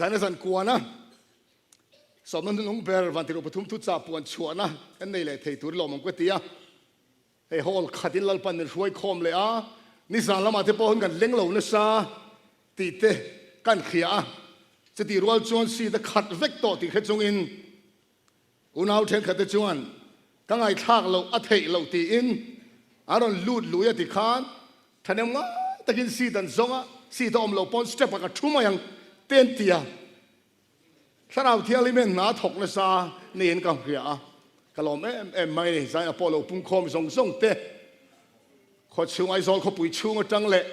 Zaina zan kuana sawmna hnunung ber vantirh pathum thuchah puan chhuahna kan nei leh thei tur lawm ang ka ti a. Hei hall khatin Lalpan min hruai khawm leh a, nizan lamah te pawh hun kan leng lo nasa tih te kan hria a, chutih rual chuan seat a khat vek tawh tih hre chungin unau thenkhat te chuan ka ngaithlak loh a theih loh tiin an rawn lut lui a tikhan thahnem ngai takin seat an zawng a, seat a awm loh pawn step ah ka thu mai ang te an ti a. Thlarau Thianghlim hian hna thawk nasa niin ka hria a, ka lawm em em mai ni. Zaina pawh lo pungkhawm zawng zawng te, khaw chhung Aizawl khawpui chhung atang leh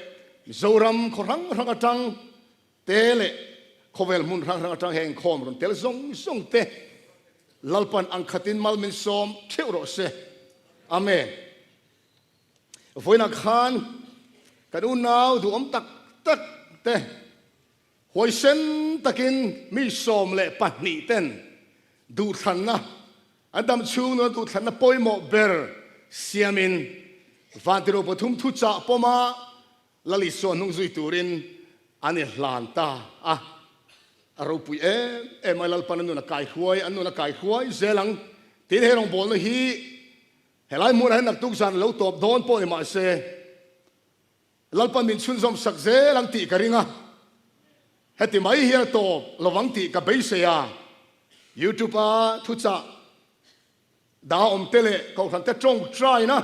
Mizoram khaw hrang hrang atang te leh khawvel hmun hrang hrang atang heng khawm rawn tel zawng zawng te Lalpan ang khatin mal min sawm theuh rawh se. Amen. Vawiinah khan kan unau duhawm tak tak te Huaisen takin mi 12 ten duhthlanna, an dam chhung nuna duhthlanna pawimawh ber siamin Vantirh pathum thuchah pawma Lal Isua hnung zui turin an inhlan ta a. A ropui em em a, Lalpan an nun a kaihruai, an nun a kaihruai zel ang. Tin, he rawngbawlna hi helai hmunah hian naktuk zan a lo tawp dawn pawh ni mahse, Lalpan min chhunzawm sak zel ang tih ka ring a, heti mai hian a tawp lovang tih ka beisei a, YouTube a thuchah dah awm te leh Kohhran te tawngtaina,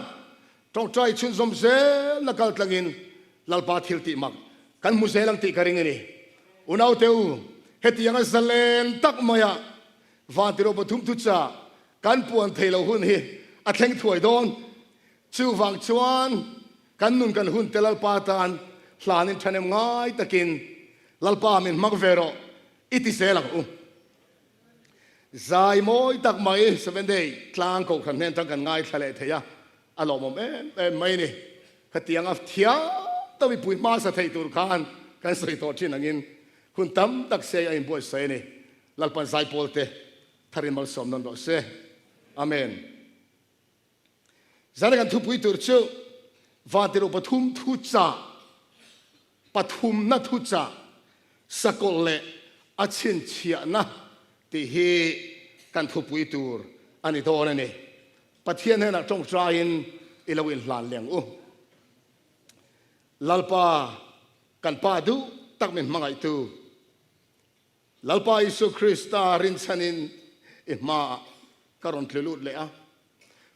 tawngtai chhunzawm zelna kal tlangin Lalpa thil tih mak kan hmu zel ang tih ka ring a ni. Unaute u, hetianga zalen tak maia Vantirh pathum thuchah kan puan thei lo hun hi a thleng thuai dawn. Chuvang chuan kan nun kan hun te Lalpa tan hlanin thahnem ngai takin Lalpa min hmang ve rawh i ti zel ang u. Zai mawi tak mai Seven Day tlang kohhran hnen tang kan ngaithla leh thei a, a lawmawm em em mai ni. Khatiang a thiam tak mipui hmasa thei tur khan kan sawi tawh thin angin hun tam tak sei a inbuatsaih a ni. Lalpan zaipawl te tharin malsawm nawn rawh se. Amen. Zan kan thupui tur chu Vantirh pathum thuchah, pathumna thuchah, sakawlh leh a chhinchhiahna tih hi kan thupui tur a ni dawn a ni. Pathian hnenah tawngtaiin i lo inhlan leng u. Lalpa kan Pa duh tak min hmangaihtu Lalpa Isu Krista rinchhanin i hmaah ka rawn tlu lut leh a,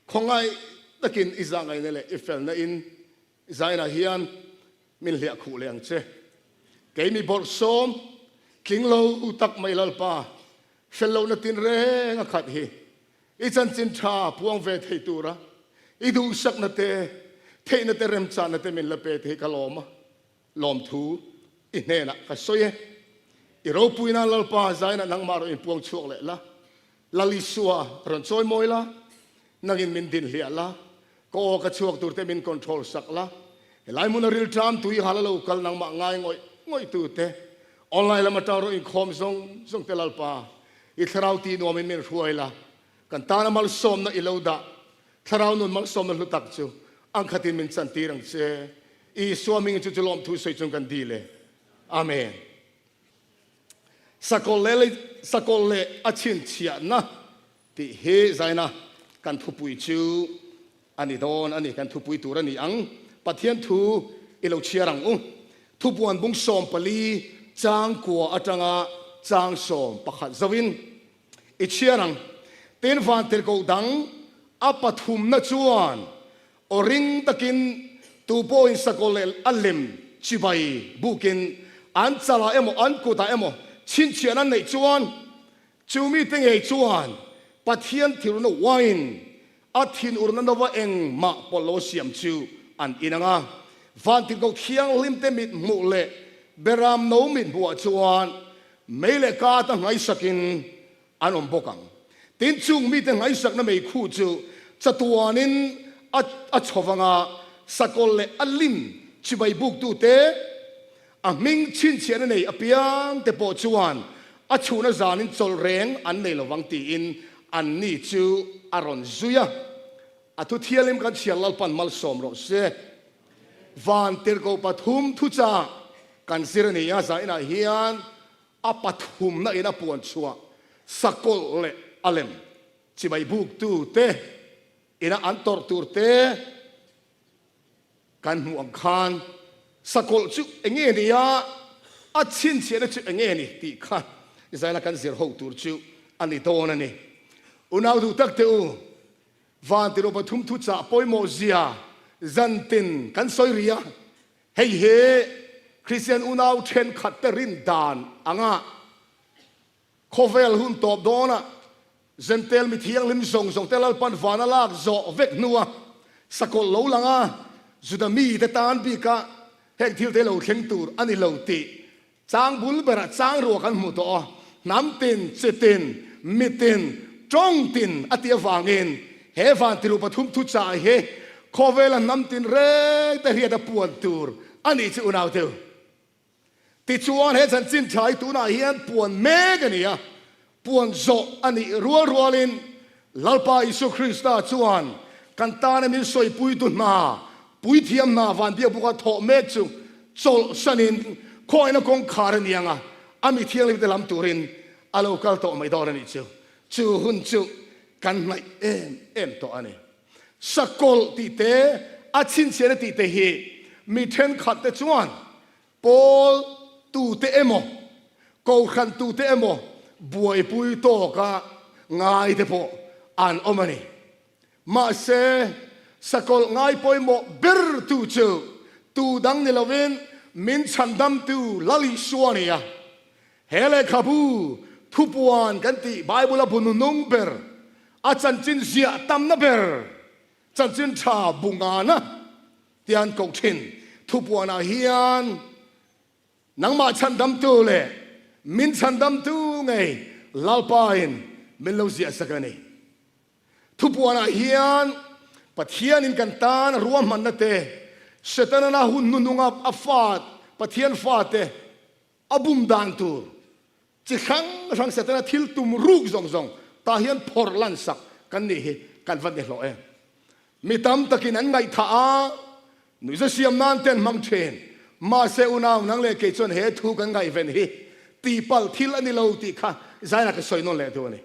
khawngaih takin i zahngaihna leh i felna in zainah hian min hliah khuh leh ang che. Kei mi bawrhsawm tling lo tak mai Lalpa, fel lohna tinreng a khat hi i chanchin tha puang ve thei tura i duhsakna te, theihna te, remchahna te min la pe te hi ka lawm a. Lawmthu i hnenah ka sawi e. I ropuina Lalpa zainah nangmah rawn inpuang chhuak leh la, Lal Isua rawn chawi mawi la, nangin min din hliah la, ka aw ka chhuak turte min control sak la, helai hmuna rilṭam tui hal a lo kal nangmah ngai ngawih ngawih tute, online lam atang rawn inkhawm zawng zawng te Lalpa, i thlarau tih nuamin min hruai la, kan tana malsawmna i lo dah Thlarau nun malsawmna hlu tak chu ang khatin min chantir ang che. Isua hmingin chu chu lawmthu sawi chung kan dil e. Amen. Sakawlh leh sakawlh leh a chhinchhiahna tih hi zaina kan thupui chu a ni dawn a ni, kan thupui tur a ni ang. Pathian thu i lo chhiar ang u. Thupuan bung 14 chang kua atanga chang 11 zoin I chhiar ang. Tin vantirhkoh dang a pathumna chuan aw ring takin tu pawhin sakawlh leh a lem chibai bukin an chalah emaw an kutah emaw chhinchhiahna an neih chuan chu mite ngei chuan Pathian thilruna wine a thinurna nova engmah pawlh lo a siam chu an in ang a. Vantirhkoh thianghlimte mithmuh leh beram no mithmuhah chuan Mei leh kata nghaisakin an awm bawk ang. Tin, chung mite nghaisakna meikhu chu chatuanin a a chho vang a, sakawlh leh a lim chibai buktute, a hming chhinchhiahna nei apiangte pawh chuan a chhuna zanin chawlh reng an nei lovang tiin anni chu a rawn zui a. A thu thianghlim kan chhiar Lalpan malsawm rawh se. Vantirhkoh pathum thuchah kan zir a ni a, zainah hian. A pathumna in a puan chhuah sakawlh leh a lem chibai buktu te ina an tawrh tur te kan hmuh ang khan sakawlh chu enge ni a, a chhinchhiahna chu enge ni tih kha zaina kan zir ho tur chu a ni dawn a ni. Unau duh tak te u, Vantirh pathum thuchah pawimawh zia zantin kan sawi rih a, Hei hi Kristian unau thenkhatte rin dan anga khawvel hun tawp dawnah Jentail mi thianghlim zawng zawngte Lalpan van a lak zawh vek hnua sakawlh lo langa Juda mite tan bika heng thilte lo thleng tur a ni lo tih Chang bul berah chang ruah kan hmuh tawh a, hnam tin, chi tin, mi tin, tawng tin a tih avangin he van tiruh pathum thuchah hi khawvela hnam tin reng te hriat a puan tur a nih chu unau deuh. Tichuan he chanchin tha hi tunah hian puan mek a ni a, Puan zawh a nih rual rualin Lalpa Isua Krista chuan kan tana min sawipuitu hna, puithiam hna vanbiak buka thawh mek chu chawlhsanin khawiahna kawngkhar a ni ang a, a mi thianghlimte lam turin a lo kal tawh mai dawn a nih chu. Chu hun chu kan hnaih em em tawh a ni. Sakawlh tih te, a chhinchhiahna tih te hi mi thenkhatte chuan Pawl tute emaw, Kohhran tute emaw buaipui tawka ngai te pawh an awm a ni. Mahse, sakawlh ngai pawimawh ber tu chu tu dang ni lovin min chhandamtu Lal Isua a ni a. He lehkhabu thupuan kan tih Bible-a bu nunung ber, a chanchin ziah tamna ber, chanchin tha bu ngana Tian koh thin thupuanah hian nangmah chhandamtu leh min chhandamtu ngei Lalpain min lo ziahsak a ni. Thupuanah hian Pathianin kan tan a ruahmanna te, Setana'n a hun hnuhnunga a fa, Pathian fate a bum dan tur chi hrang hrang Setana thil tum ruk zawng zawng tah hian phawrh lansak kan nih hi kan va ni hlawh em. Mi tam takin an ngaihthah a, nuihza siam nan te an hmang thin. Mahse unau nang leh kei chuan he thu kan ngaihven hi tihpalh thil a ni lo tih kha zaina ka sawi nawn leh duh a ni.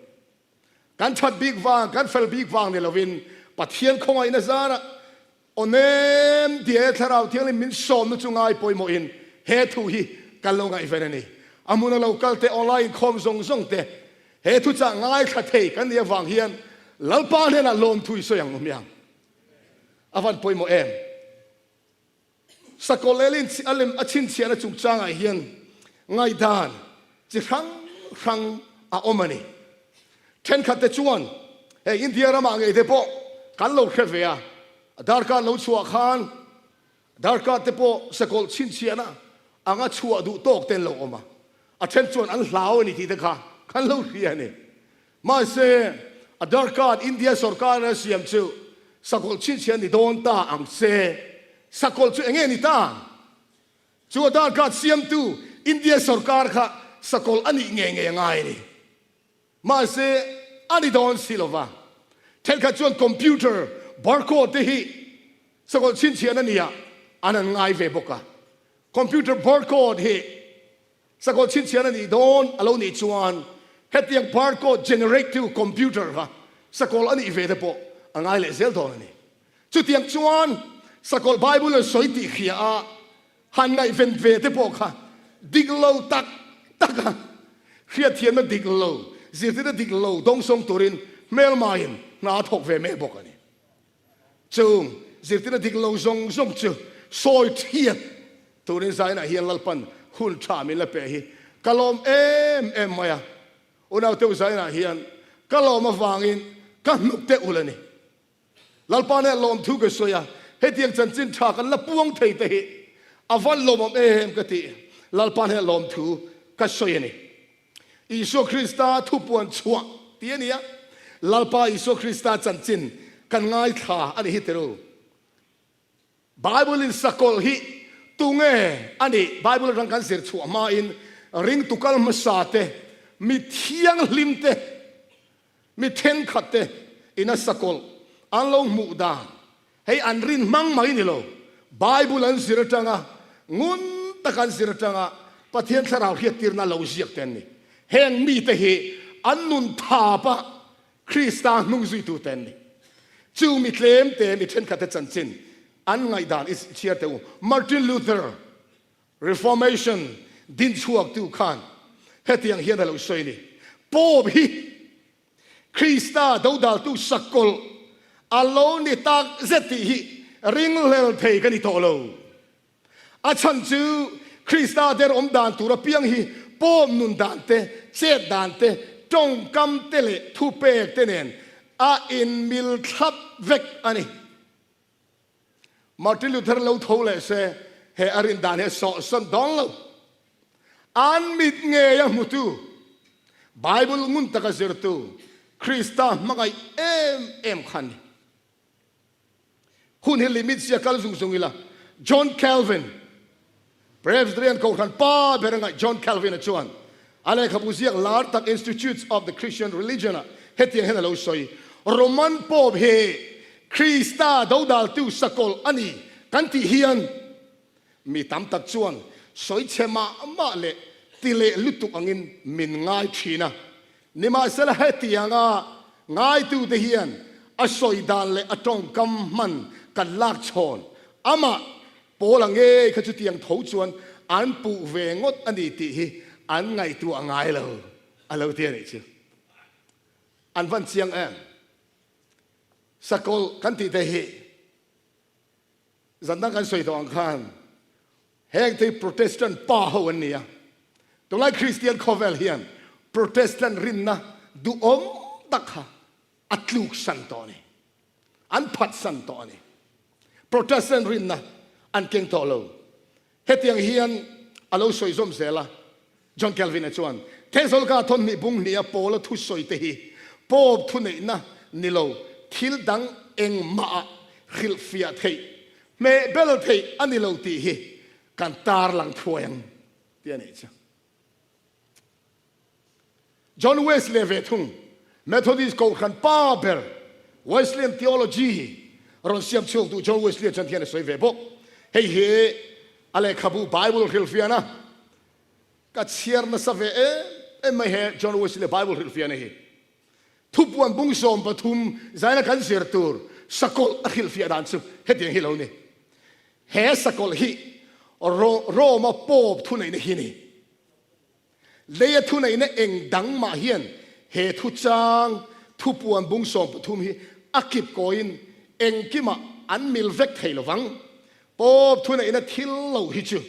Kan that bik vang, kan fel bik vang ni lovin Pathian khawngaihna zarah Aw nem tia Thlarau Thianghlim min sawmna chu ngai pawimawhin he thu hi kan lo ngaihven a ni. A hmuna lo kal te, online inkhawm zawng zawng te he thuchah ngaithla thei kan nih avang hian Lalpa hnenah lawmthu i sawi ang u hmiang. A van pawimawh em? Sakawlh leh a lem a chhinchhiahna chungchangah hian ngaihdan chi hrang hrang a awm a ni. Thenkhatte chuan hei India ramah ngei te pawh kan lo hre ve a, darkar lo chhuah khan darkar te pawh sakawlh chhinchhiahna anga chhuah duh tawk te an lo awm a, a then chuan an hlau a ni tih te kha kan lo hria a ni. Mahse, a darkar India sorkar a siam chu sakawlh chhinchhiah ni dawn ta ang se, sakawlh chu enge ni ta? Chu a darkar siamtu India sorkar kha sakawlh a nih ngei ngei a ngai a ni. Mahse, a ni dawn si lo va. Thenkhat chuan computer barcode te hi sakawlh chhinchhiahna nia an an ngai ve bawk a. Computer barcode hi sakawlh chhinchhiahna nih dawn a lo nih chuan hetiang barcode generate tu computer kha sakawlh a nih ve te pawh a ngai leh zel dawn a ni. Chutiang chuan sakawlh Bible an sawi tih hria a han ngaihven ve te pawh kha dik lo tak tak a hriatthiamna dik lo, zirtirna dik lo dawngsawng turin hmelmaiin hna a thawk ve mek bawk a ni. Chung zirtirna dik lo zawng zawng chu sawi thiat turin zainah hian Lalpan hun tha min la pe hi ka lawm em em mai a, unauteu zainah hian ka lawm avangin ka hnuk teh ulh a ni. Lalpa nen lawmthu ka sawi a, hetiang chanchin tha kan la puang thei te hi a van lawmawm em ka ti. Lalpa nen lawmthu ka sawi a ni. Isua Krista thupuan chhuah tih a ni a, Lalpa Isua Krista chanchin kan ngaithla a ni hi tiru. Bible in sakawlh hi tunge a nih? Bible atang kan zir chhuah hmain ringtu kal hmasa te, mi thianghlim te, Mi thenkhat te ina sakawlh an lo hmuh dan hei an rin hmang mai ni lo, Bible an zir atanga ngun taka an zir atanga Pathian thlarau hriattirna lo ziak te an ni. Heng mite hi an nun thapa Krista hnung zuitute an ni. Chu mi tlemte mi thenkhatte chanchin an ngaihdan i chhiar teh u. Martin Luther, Reformation dinchhuaktu khan hetiang hian a lo sawi a ni, Pope hi Krista dodaltu sakawlh a lo ni tak zet tih hi ringhlel thei ka ni tawh lo. A chhan chu Krista der awm dan tur apiang hi Pope nun dan te, chet dan te, tawngkam te leh thupek te nen a inmil thlap vek a ni. Martin Luther lo tho leh se he a rin dan hi a sawhsawn dawn lo. An mit ngei a hmutu, Bible ngun taka zirtu, Krista hmangaih em em kha a ni. Hun hi limit sia kal zung zung ila, John Calvin, Presbyterian Kohhran pa ber a ngaih John Calvin-a chuan a lehkhabu ziak lar tak Institutes of the Christian Religion-ah hetiang hian a lo sawi, Roman Pope hi Krista dodaltu sakawlh a ni kan tih hian mi tam tak chuan sawi chhe mah mah leh ti leh lutuk angin min ngai thin a. Nimahsela hetianga ngaitute hian a sawi dan leh a tawngkam hman kan lak chhawn amah Paula ngei kha chutiang tho chuan an puh ve ngawt a ni tih hi an ngaihtuah ngai lo a lo ti a nih chu. An van chiang em? Sakawlh kan tih te hi zan dang kan sawi tawh ang khan heng te hi Protestant pa ho an ni a. Tunlai Kristian khawvel hian Protestant rinna duhawm tak kha a tluksan tawh a ni. An phatsan tawh a ni. Protestant rinna an keng tawh lo. Hetiang hian a lo sawi zawm zel a, John Calvin-a chuan, Thesalonika thawnhnih bung hniha Paula thusawi te hi Pope thuneihna ni lo thil dang engmah ah hrilhfiah theih, hmehbel theih a ni lo tih hi kan tarlang thuai ang tih a nih chu. John Wesley ve thung, Methodist Kohhran pa ber, Wesleyan theology rawn siam chhuak duh John Wesley chuan hian a sawi ve bawk. Hei hi a lehkhabu Bible hrilhfiahna ka chhiar nasa ve em em mai he John Wesley Bible hrilhfiahna hi. Thupuan bung 13 zaina kan zir tur sakawlh a hrilhfiah dan chu hetiang hi lo ni. He sakawlh hi Rome-a Pope thuneihna hi a ni. Leia thuneihna eng dang mah hian he thuchang thupuan bung 13 hi a kip kawiin engkimah an mil vek thei lovang. Pope thuneihna thil lo hi chu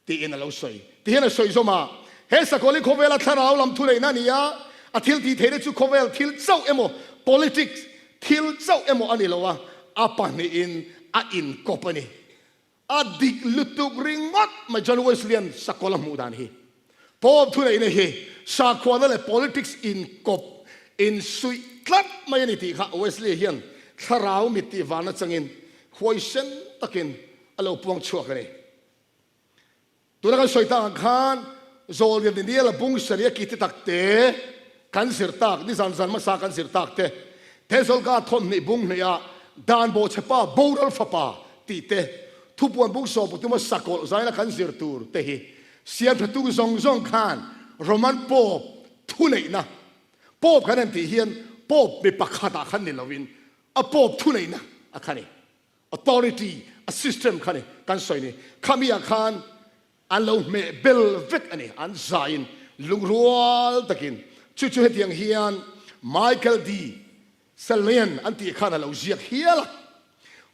tiin a lo sawi. Tihian a sawi zawm a, He sakawlh hi khawvela thlarau lam thuneihna a ni a, a thil tih theihna chu khawvel thil chauh emaw, politics thil chauh emaw a ni lo a, a pahnihin a inkawp a ni. A dik lutuk ringawt mai John Wesleyan sakawlh a hmuh dan hi. Pope thuneihna hi sakhuana leh politics inkawp, insuih tlat mai a ni tih kha Wesley hian thlarau mit tih van atangin huaisen takin a lo puang chhuak a ni. Tuna kan sawi tak ang khan Zawlriam Daniel-a bung saria ki te tak te kan zir tak, nizan zan hmasa kan zir tak te, Thesalonika thawmhnih bung hnih ah Dan bawhchhepa boral fapa tih te, thupuan bung 13 a sakawlh zaina kan zir tur te hi siamthatu zawng zawng khan Roman Pope thuneihna, Pope kan han tih hian Pope mi pakhat ah khan ni lovin a Pope thuneihna a kha ni. Authority a system kha ni kan sawi ni. Khami ah khan an lo hmeh bel vek a ni. An zaiin lungrual takin chu chu hetiang hian Michael D. Salian an tih khan a lo ziak hial a.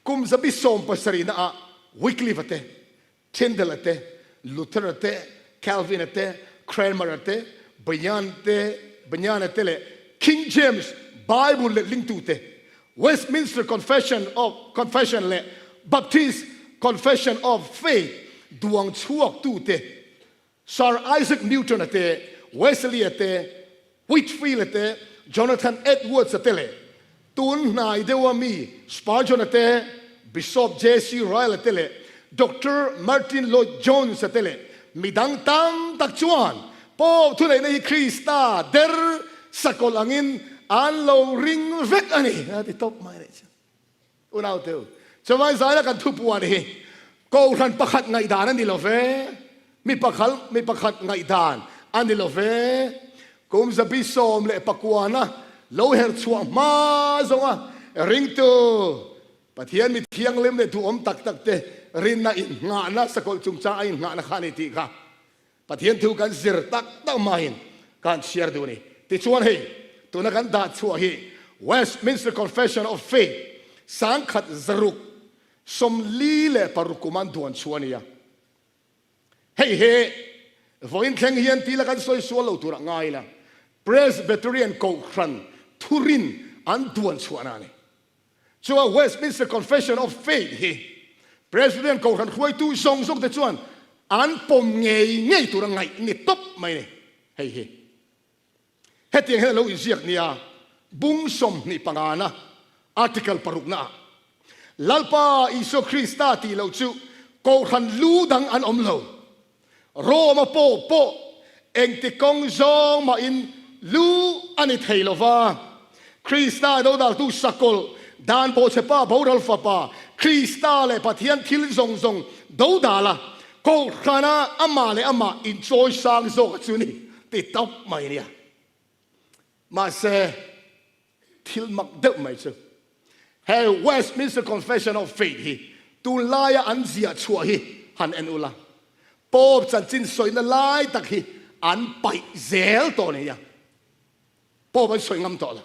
Kum 17 na ah Wycliffe a te Tyndale-a te, Luther-a te, Calvin-a te, Cranmer-a te, Bunyan te, Bunyan-a te leh King James Bible letlingtu te, Westminster Confession of Confession leh Baptist Confession of Faith duang chhuaktu te, Sir Isaac Newton-a te, Wesley-a te, Whitefield-a te, Jonathan Edwards-a te leh tun hnai deuha mi Spurgeon-a te, Bishop JC Ryle-a te leh Doctor Martyn Lloyd-Jones-a te leh mi dang tam tak chuan Pope thuneihna hi Krista der sakawlh angin an lo ring vek a ni, a ti tawp mai anih chu. Unauteu, chuvang zaina kan thupuan hi Kohhran pakhat ngaihdan a ni lo ve. Mi pakhal, mi pakhat ngaihdan a ni lo ve. Kum zabi 19na lo her chhuah hma zawnga ringtu Pathian mi thianghlim leh duhawm tak tak te rinna innghahna, sakawlh chungchang a innghahna kha a ni tih kha Pathian thu kan zir tak tak hmain kan chhiar duh a ni. Tichuan hei, tuna kan dah chhuah hi Westminster Confession of Faith 1646 kum an duan chhuah a ni a. Hei hi vawiin thleng hian tila kan sawi sual lo turah ngai ila, Presbyterian Kohhran thurin an duan chhuahna a ni. Chuan Westminster Confession of Faith hi Presbyterian Kohhran hruaitu zawng zawng te chuan an pawm ngei ngei tura ngaih ni tawp mai a ni. Hei hi hetiang hian a lo inziak nia, bung 25 na article parukna ah Lalpa Isua Krista tih loh chu Kohhran lu dang an awm lo. Roma pawh pawh engti kawng zawng mahin lu a ni thei lo va. Krista dodaltu sakawlh, dan bawhchhepa boral fapa, Krista leh Pathian thil zawng zawng dodal a, Kohhrana amah leh amah inchawi sang zawk a chu ni ti tawp mai nia. Mahse, thil mak deuh mai chu he Westminster Confession of Faith hi tunlaia an ziah chhuah hi han en ula, Pope chanchin sawina lai tak hi an paih zel tawh nia. Pope an sawi ngam tawh lo.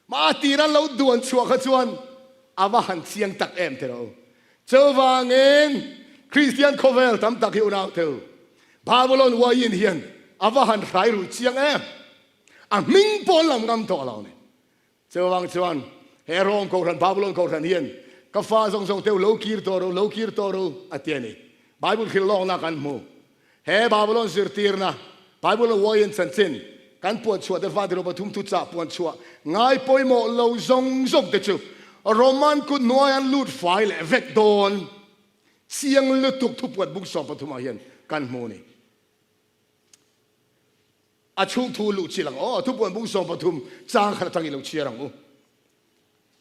Mah a tir an lo duan chhuah kha chuan a va han chiang tak em teh rawh u. Chuvangin Kristian khawvel tam tak hi unau teu Babylon uaiin hian a va han hrai rui chiang em. A hming pawh an lam ngam tawh lo ni. Chuvang chuan he Rome Kohhran, Babylon Kohhran hian ka fa zawng zawng teu lo kir tawh ru, lo kir tawh ru a ti a ni. Bible hrilh lawkna kan hmu. He Babylon zirtirna, Bible a uaiin chanchin kan puan chhuah te Vadiropa pathum thuchah puan chhuah ngai pawimawh lo zawng zawng te chu Roman kut hnuai an lut fai leh vek dawn chiang lutuk thupuat bung 13 ah hian kan hmu a ni. A chhung thu luh chilh ang aw, thupuan bung 13 chang khat atangin lo chhiar ang u.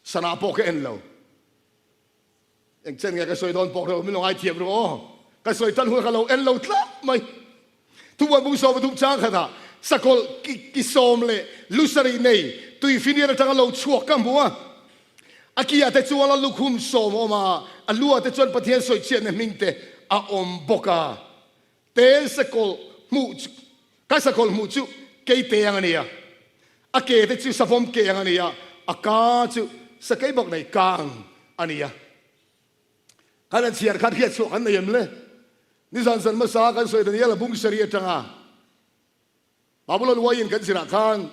Sana pawh ka en lo. Eng chen nge ka sawi dawn pawh hrelo, min lo ngaithiam ru aw. Ka sawi tan hun kha lo en lo tlat mai. Thupuan bung 13 chang khatah sakawlh ki ki sawm leh lu sarih nei tuifinian atanga lo chhuak ka hmu a. A ki ah te chuan a lukhum sawm a awm a, a lu ah te chuan Pathian sawichhiatna hming te a awm bawk a. Te sakawlh hmuh chu, ka sakawlh hmuh chu keite ang a ni a, a ke te chu savawm ke ang a ni a, a ka chu sakei bawk nei ka ang a ni a. Kan han chhiar khan hriatchhuah kan nei em le? Nizan zan hmasa kan sawi Daniel a bung sarih atanga Babylon uaiin kan zirah khan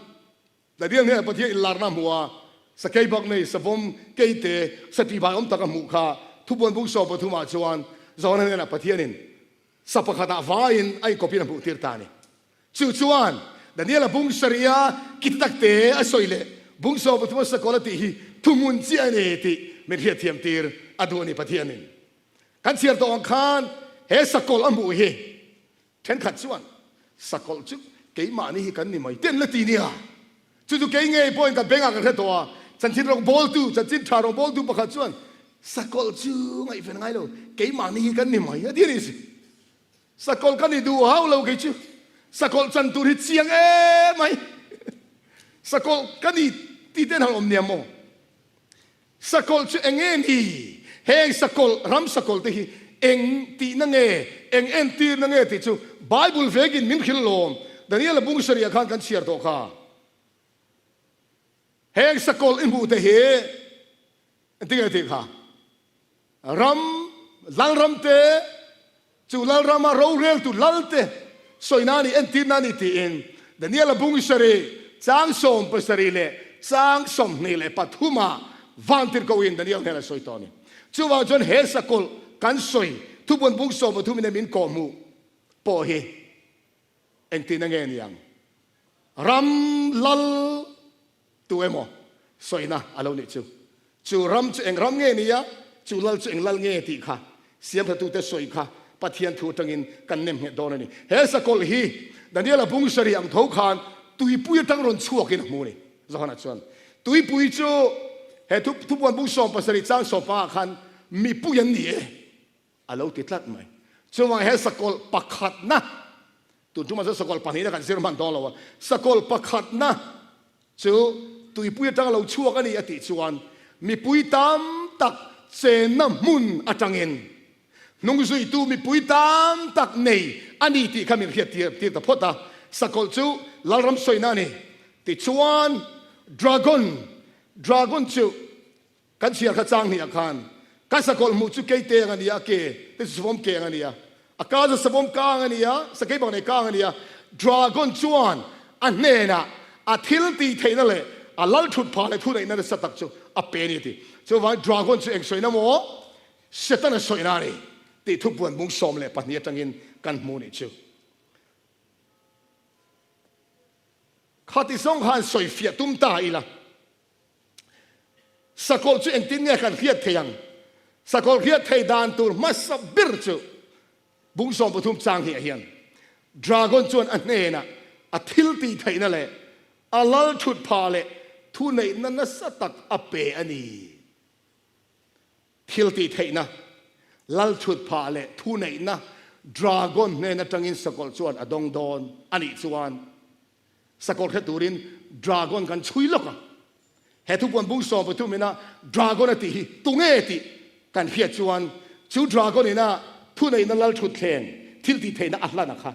Daniel hnenah Pathian inlarna a hmu a, sakei bak nei, savawm, keite, satihbai awm tak a hmuh kha. Thubuan bung 13 ah chuan Johana hnenah Pathianin sa pakhatah vaiin a inkawpin a hmuhtir ta a ni. Chu chuan Daniela bung sarih-a ki takte a sawi leh bung 13 a sakawl a tih hi thuhmun chiah a ni tih min hriatthiamtir a duh a ni Pathianin. Kan chhiar tawh ang khan he sakawl a hmuh hi Thenkhat chuan, Sakawlh chu keimahni hi kan ni mai te an la ti nia. Chu chu kei ngei pawhin ka bengah ka hre tawh a, chanchin rawngbawltu, chanchin tha rawngbawltu pakhat chuan, Sakawlh chu ngaihven ngai lo, keimahni hi kan ni mai a ti a ni si. Sakawlh ka ni duh hau lo kei chu, sakawlh chan tur hi chiang em mai. Sakawlh ka ni ti te an han awm nia maw? Sakawlh chu eng nge ni? Heng sakawlh, ram sakawlh te hi eng tihna nge, eng entirna nge tih chu Bible vekin min hrilh lawm. Daniela bung sarih ah khan kan chhiar tawh kha. Heng sakawlh i hmuh te hi engtin nge tih kha? Ram, Lalram te, chu Lalrama roreltu lal te sawina a ni, entirna a ni tiin Daniela bung sarih, chang 17 leh chang 23 ah vantirhkohin Daniel hnenah sawi tawh a ni. Chuvang chuan he sakawlh kan sawi thubuan bung 13 in a min kawhhmuh pawh hi Engtin nge ni ang? Ram lal tu emaw sawina a lo nih chu. Chu ram chu eng ram nge ni a, chu lal chu eng lal nge tih kha siamthatute sawi kha Pathian thu atangin kan nem nghet dawn a ni. He sakawlh hi Daniela bung sarih ang tho khan tuipui atang rawn chhuakin a hmu a ni. Johana chuan tuipui chu he thupuan bung 17 chang 15 ah khan mipui an ni e. A lo ti tlat mai. Chuvang he sakawlh pakhatna, tun tumah chuan sakawlh pahnihna kan zir hman dawn lo a, sakawlh pakhatna chu tuipui atanga lo chhuak a ni a tih chuan mipui tam tak chenna hmun atangin hnungzuitu mipui tam tak nei a ni tih kha min hriat tir tir ta phawt a. Sakawlh chu Lalram sawina a ni. Tichuan Dragon, Dragon chu Kan chhiar kha chang hnih ah khan ka sakawlh hmuh chu kei te ang a ni a, a ke te chu savawm ke ang a ni a, a ka chu savawm ka ang a ni a, sakei bang nei ka ang a ni a. Dragon chuan a hnenah a thil tih theihna leh a lal thut phah leh thuneihna nasa tak chu a pe a ni a ti. Chuvangin Dragon chu eng sawina maw? Setana sawina a ni tih thupuan bung 12 atangin kan hmu nih chu. Khati zawng khan sawifiah tum ta ila. Sakawlh chu engtin nge kan hriat thei ang? Sakawlh hriat thei dan tur hmasa ber chu bung 13 chang hnih ah hian Dragon chuan a hnenah a thil tih theihna leh a lal thut phah leh thuneihna nasa tak a pe a ni. Thil tih theihna, lal thut phah leh thuneihna Dragon hnen atangin sakawlh chuan a dawng dawn a nih chuan Sakawr hre turin Dragon kan chhui lawk a. He thupuan bung 13 ina Dragon a tih hi tunge tih kan hriat chuan chu Dragon ina thuneihna lal thutthleng thil tih theihna a hlan a kha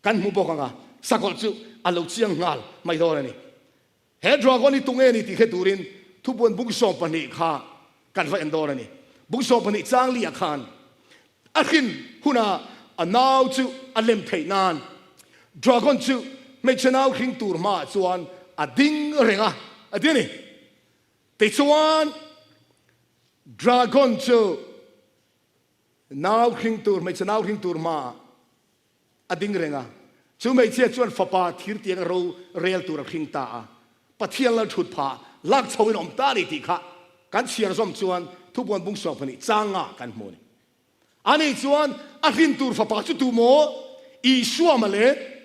kan hmu bawk ang a, sakawlh chu a lo chiang nghal mai dawn a ni. He Dragon hi tunge ni tih hre turin thupuan bung 12 kha kan va en dawn a ni. Bung 12 chang li ah khan A hrin hunah a nau chu a lem theih nan Dragon chu hmeichhe nau hring tur hmaah chuan a ding reng a, a ti a ni. Tichuan, Dragon chu nau hring tur, hmeichhe nau hring tur hmaah A ding reng a, chu hmeichhia chuan fapa thir tiang ro rel tur a hring ta a. Pathian lal thut phah lak chho in awm ta a ni tih kha kan chhiar zawm chuan thupuan bung suak pahnih chang nga kan hmu a ni. Ani chuan a hrin tur fapa chu tu maw? Isua mawle.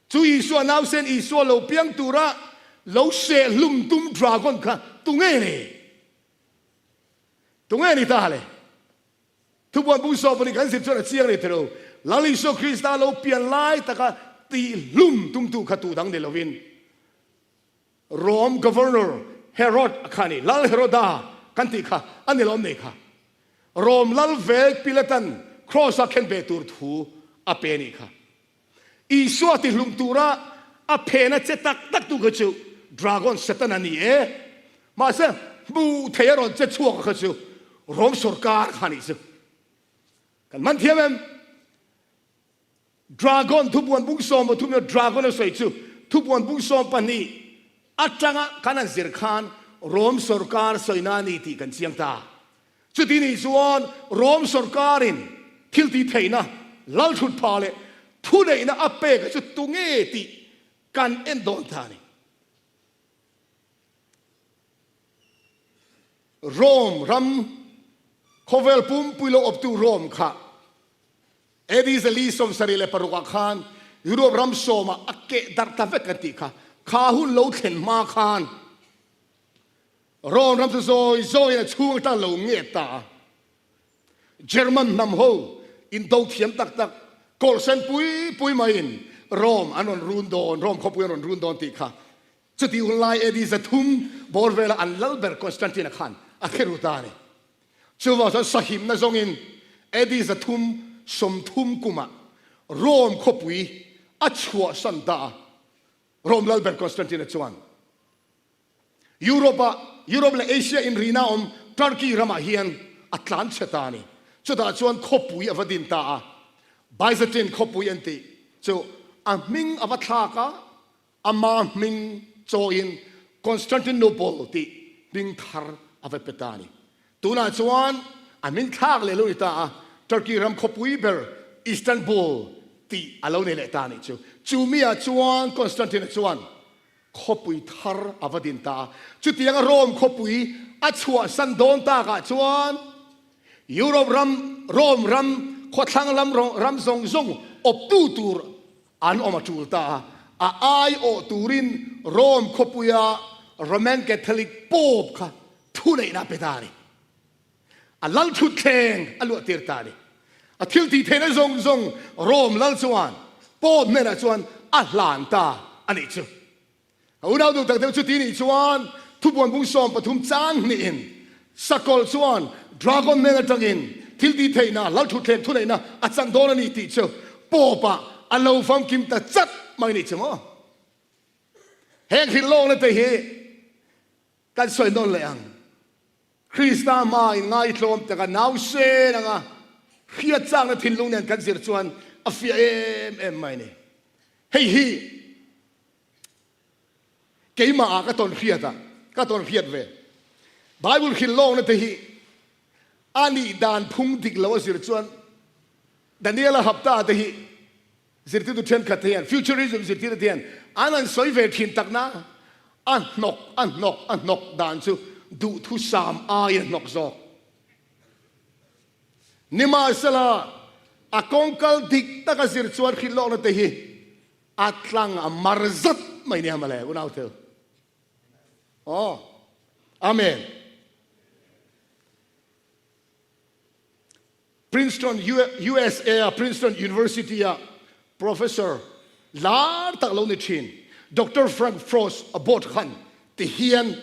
Chu Isua nausen Isua lo piang tura lo seh hlum tum dragon kha tunge ni? Tunge ni ta le? Thupuan bung 12 kan zir chuan a chiang leh thei lo. Lal Isua Krista lo pian lai taka tihhlum tumtu kha tu dang ni lovin Rome Governor Herod a kha a ni. Lal Heroda kan tih kha a ni lawm nei kha. Rome lal vek Pilatan Cross-a khenbeh tur thu a pe a nih kha. Isua tihlum tura a phena che tak tak tu kha chu Dragon Satan a ni e. Mahse, hmuh thei a rawn che chhuak kha chu Rom sorkar kha a nih chu. Kan man thiam em? Dragon thupuan bung 13 emaw Dragon a sawi chu thupuan bung 12 atanga kan han zir khan Rom sorkar sawina a ni tih kan chiang ta. Chuti nih chuan Rom sorkarin thil tih theihna, lalthut pha leh thuneihna a pek chu tunge tih kan en dawn ta a ni. Rom ram khawvel pumpui lo awptu Rom kha AD 476 ah khan Europe ram sawmah a keh darh ta vek kan tih kha, kha hun lo thlen hma khan Rawn ram chu zawi zawiin a chhung atang lo nget ta a. German hnam ho indo thiam tak tak kawlhsen pui pui maiin Rome an rawn run dawn, Rome khawpui an rawn run dawn tih kha chutih hun lai AD 300 bawr vela an lal ber Constantine-a khan a hre ru ta a ni. Chuvang chuan sahimna zawngin AD 330 kumah Rome khawpui a chhuahsan ta a. Rome lal ber Constantine-a chuan Europe-ah, Europe leh Asia inrina awm Turkey ramah hian a tlan chhe ta a ni. Chutah chuan khawpui a va din ta a, Byzantine khawpui an tih chu a hming a va thlak a, ama hming chawiin Constantinople tih hming thar a va pe ta a ni. Tunah chuan a hming thlak leh lo ni ta a, Turkey ram khawpui ber Istanbul tih a lo nei leh ta a nih chu. Chu miah chuan Constantine-a chuan Khawpui thar a va din ta a. Chutianga Rome khawpui a chhuahsan dawn takah chuan Europe ram, Rome ram, khawthlang lam ram zawng zawng awptu tur an awm a tul ta a. A aiawh turin Rome khawpuia Roman Catholic Pope kha thuneihna a pe ta a ni. A lal thutthleng a luah tir ta a ni. A thil tih theihna zawng zawng Rome lal chuan Pope hnenah chuan a hlan ta a nih chu. A unau duh tak deuh chuti nih chuan thubuan bung 13 chang hnihin sakawlh chuan dragon hnen atangin thil tih theihna, lal thutthleng thuneihna a chang dawn a ni tih chu Pope-ah a lo famkim ta chat mai nih chu maw. Heng hrilhlawkna te hi kan sawi nawn leh ang. Krista hmaa inngaihtlawm taka nausen anga hriat chakna thinlung nen kan zir chuan a fiah em em mai a ni. Hei hi keimah ah ka tawn hriat a, ka tawn hriat ve. Bible hrilh lawkna te hi a nih dan phung dik lo a zir chuan Daniela hapta te hi zirtirtu thenkhat te hian, futurism zirtirtu te hian an han sawi ve thin tak na, a hnawk, a hnawk, a hnawk dan chu duhthusam aiin a hnawk zawk. Nimahsela, a kawngkal dik taka zir chuan hrilh lawkna te hi A tlang a mar zat mai nia mawle unau thil. Aw. Amen. Princeton, USA a Princeton University a professor lar tak lo ni thin Doctor Frank Frost a board khan ti hian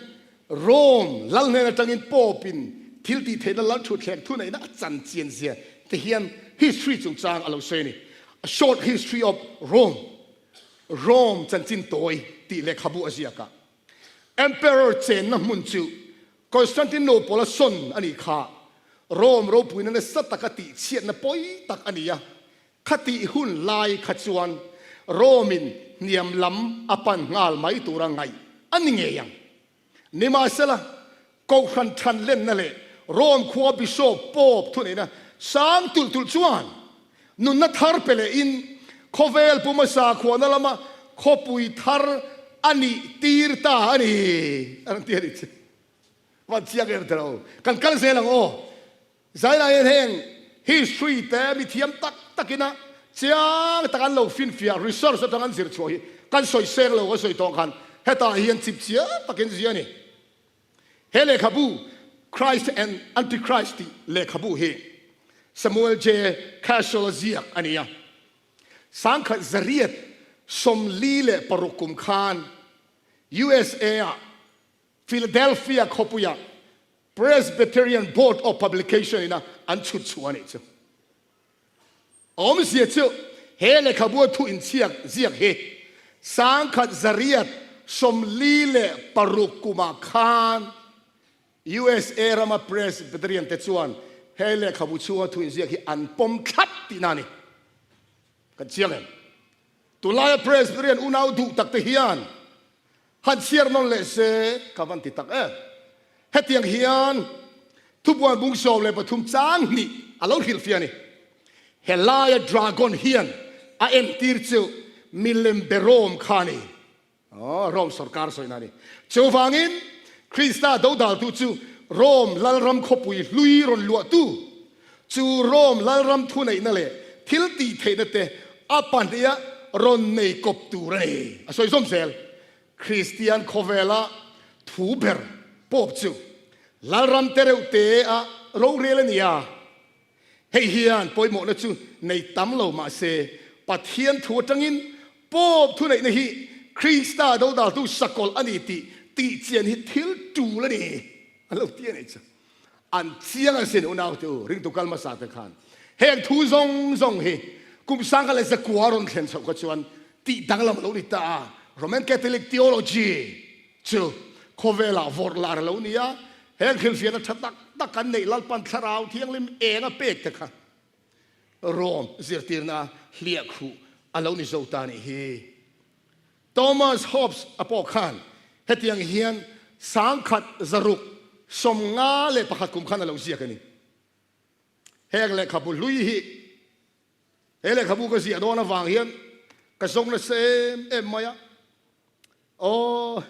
Rome lal hnen atangin Pope in thil tih theihna lal thutthleng thuneihna a chan chian zia ti hian history chungchang a lo sawi a ni. A Short History of Rome, Rome chanchin tawi tih lehkhabu a ziak a. Emperor chenna hmun chu Constantinople a sawn a nih kha. Rome ropuina nasa taka tihchhiatna pawi tak a ni a. Khatih hun lai kha chuan Rome-in hniam lam a pan nghal mai tura ngaih a ni ngei ang. Nimahsela, Kohhran than lenna leh Rome khua Bishop, Pope, thuneihna sang tulh tulh chuan nunna thar pe lehin khawvel puma sakhuana lama khawpui thar a nih tir ta a ni. A rawn ti a nih chu. Van chiang em teh lo. Kan kal zel ang aw. Zailai hian heng history te mi thiam tak takin a chiang tak an lo finfiah, research atang an zir chhuah hi kan sawi seng lo ka sawi tawh khan hetah hian chip chiang takin zia a ni. He lehkhabu Christ and Antichrist tih lehkhabu hi Samuel J. Cashel a ziak a ni a. 1846 kum khan USA ah Philadelphia khawpuiah Presbyterian Board of Publication ina an chhut chhuah a nih chu. A awmzia chu he lehkhabua thu inchhiak ziak hi 1846 kumah khan USA rama Presbyterian te chuan he lehkhabu chhunga thu inziak hi an pawm thlap tihna a ni. Kan chiang em? Tunlaia Presbyterian unau duh takte hian Han chhiar nawn leh se ka van ti tak em. Hetiang hian thubuan bung 13 chang hnih a lo hrilhfiah a ni. Helaia dragon hian a entir chu milem be Rome kha a ni. Aw, Rome sorkar sawina a ni. Chuvangin Krista dodaltu chu Rome lalram khawpui hlui rawn luahtu, chu Rome lalram thuneihna leh thil tihtheihna te a pahniha rawn nei kawp tur a ni. A sawi zawm zel. Kristian khawvela thu ber Pope chu lalram te reuh te a rorel a ni a. Hei hian pawimawhna chu nei tam lo mah se, Pathian thu atangin Pope thuneihna hi Krista dodaltu sakawlh a ni tih tihchian hi thil tul a ni. An lo ti a nih chu. An chiang asin unau te u, ringtu kal hmasa te khan heng thu zawng zawng hi kum 1900 rawn thlen chhoh kha chuan tih danglam a lo ni ta a. Roman Catholic theology chu khawvelah vawrh lar a lo ni a, heng hrilhfiahna tha tak tak kan neih Lalpan Thlarau Thianghlim eng a pek te kha Rome zirtirna hliahkhuh a lo ni zo ta nih hi. Thomas Hobbes a pawh khan hetiang hian 1651 kum khan a lo ziak a ni. Heng lehkhabu hlui hi he lehkhabu ka ziah dawn avang hian ka zawng nasa em em mai a. Aw,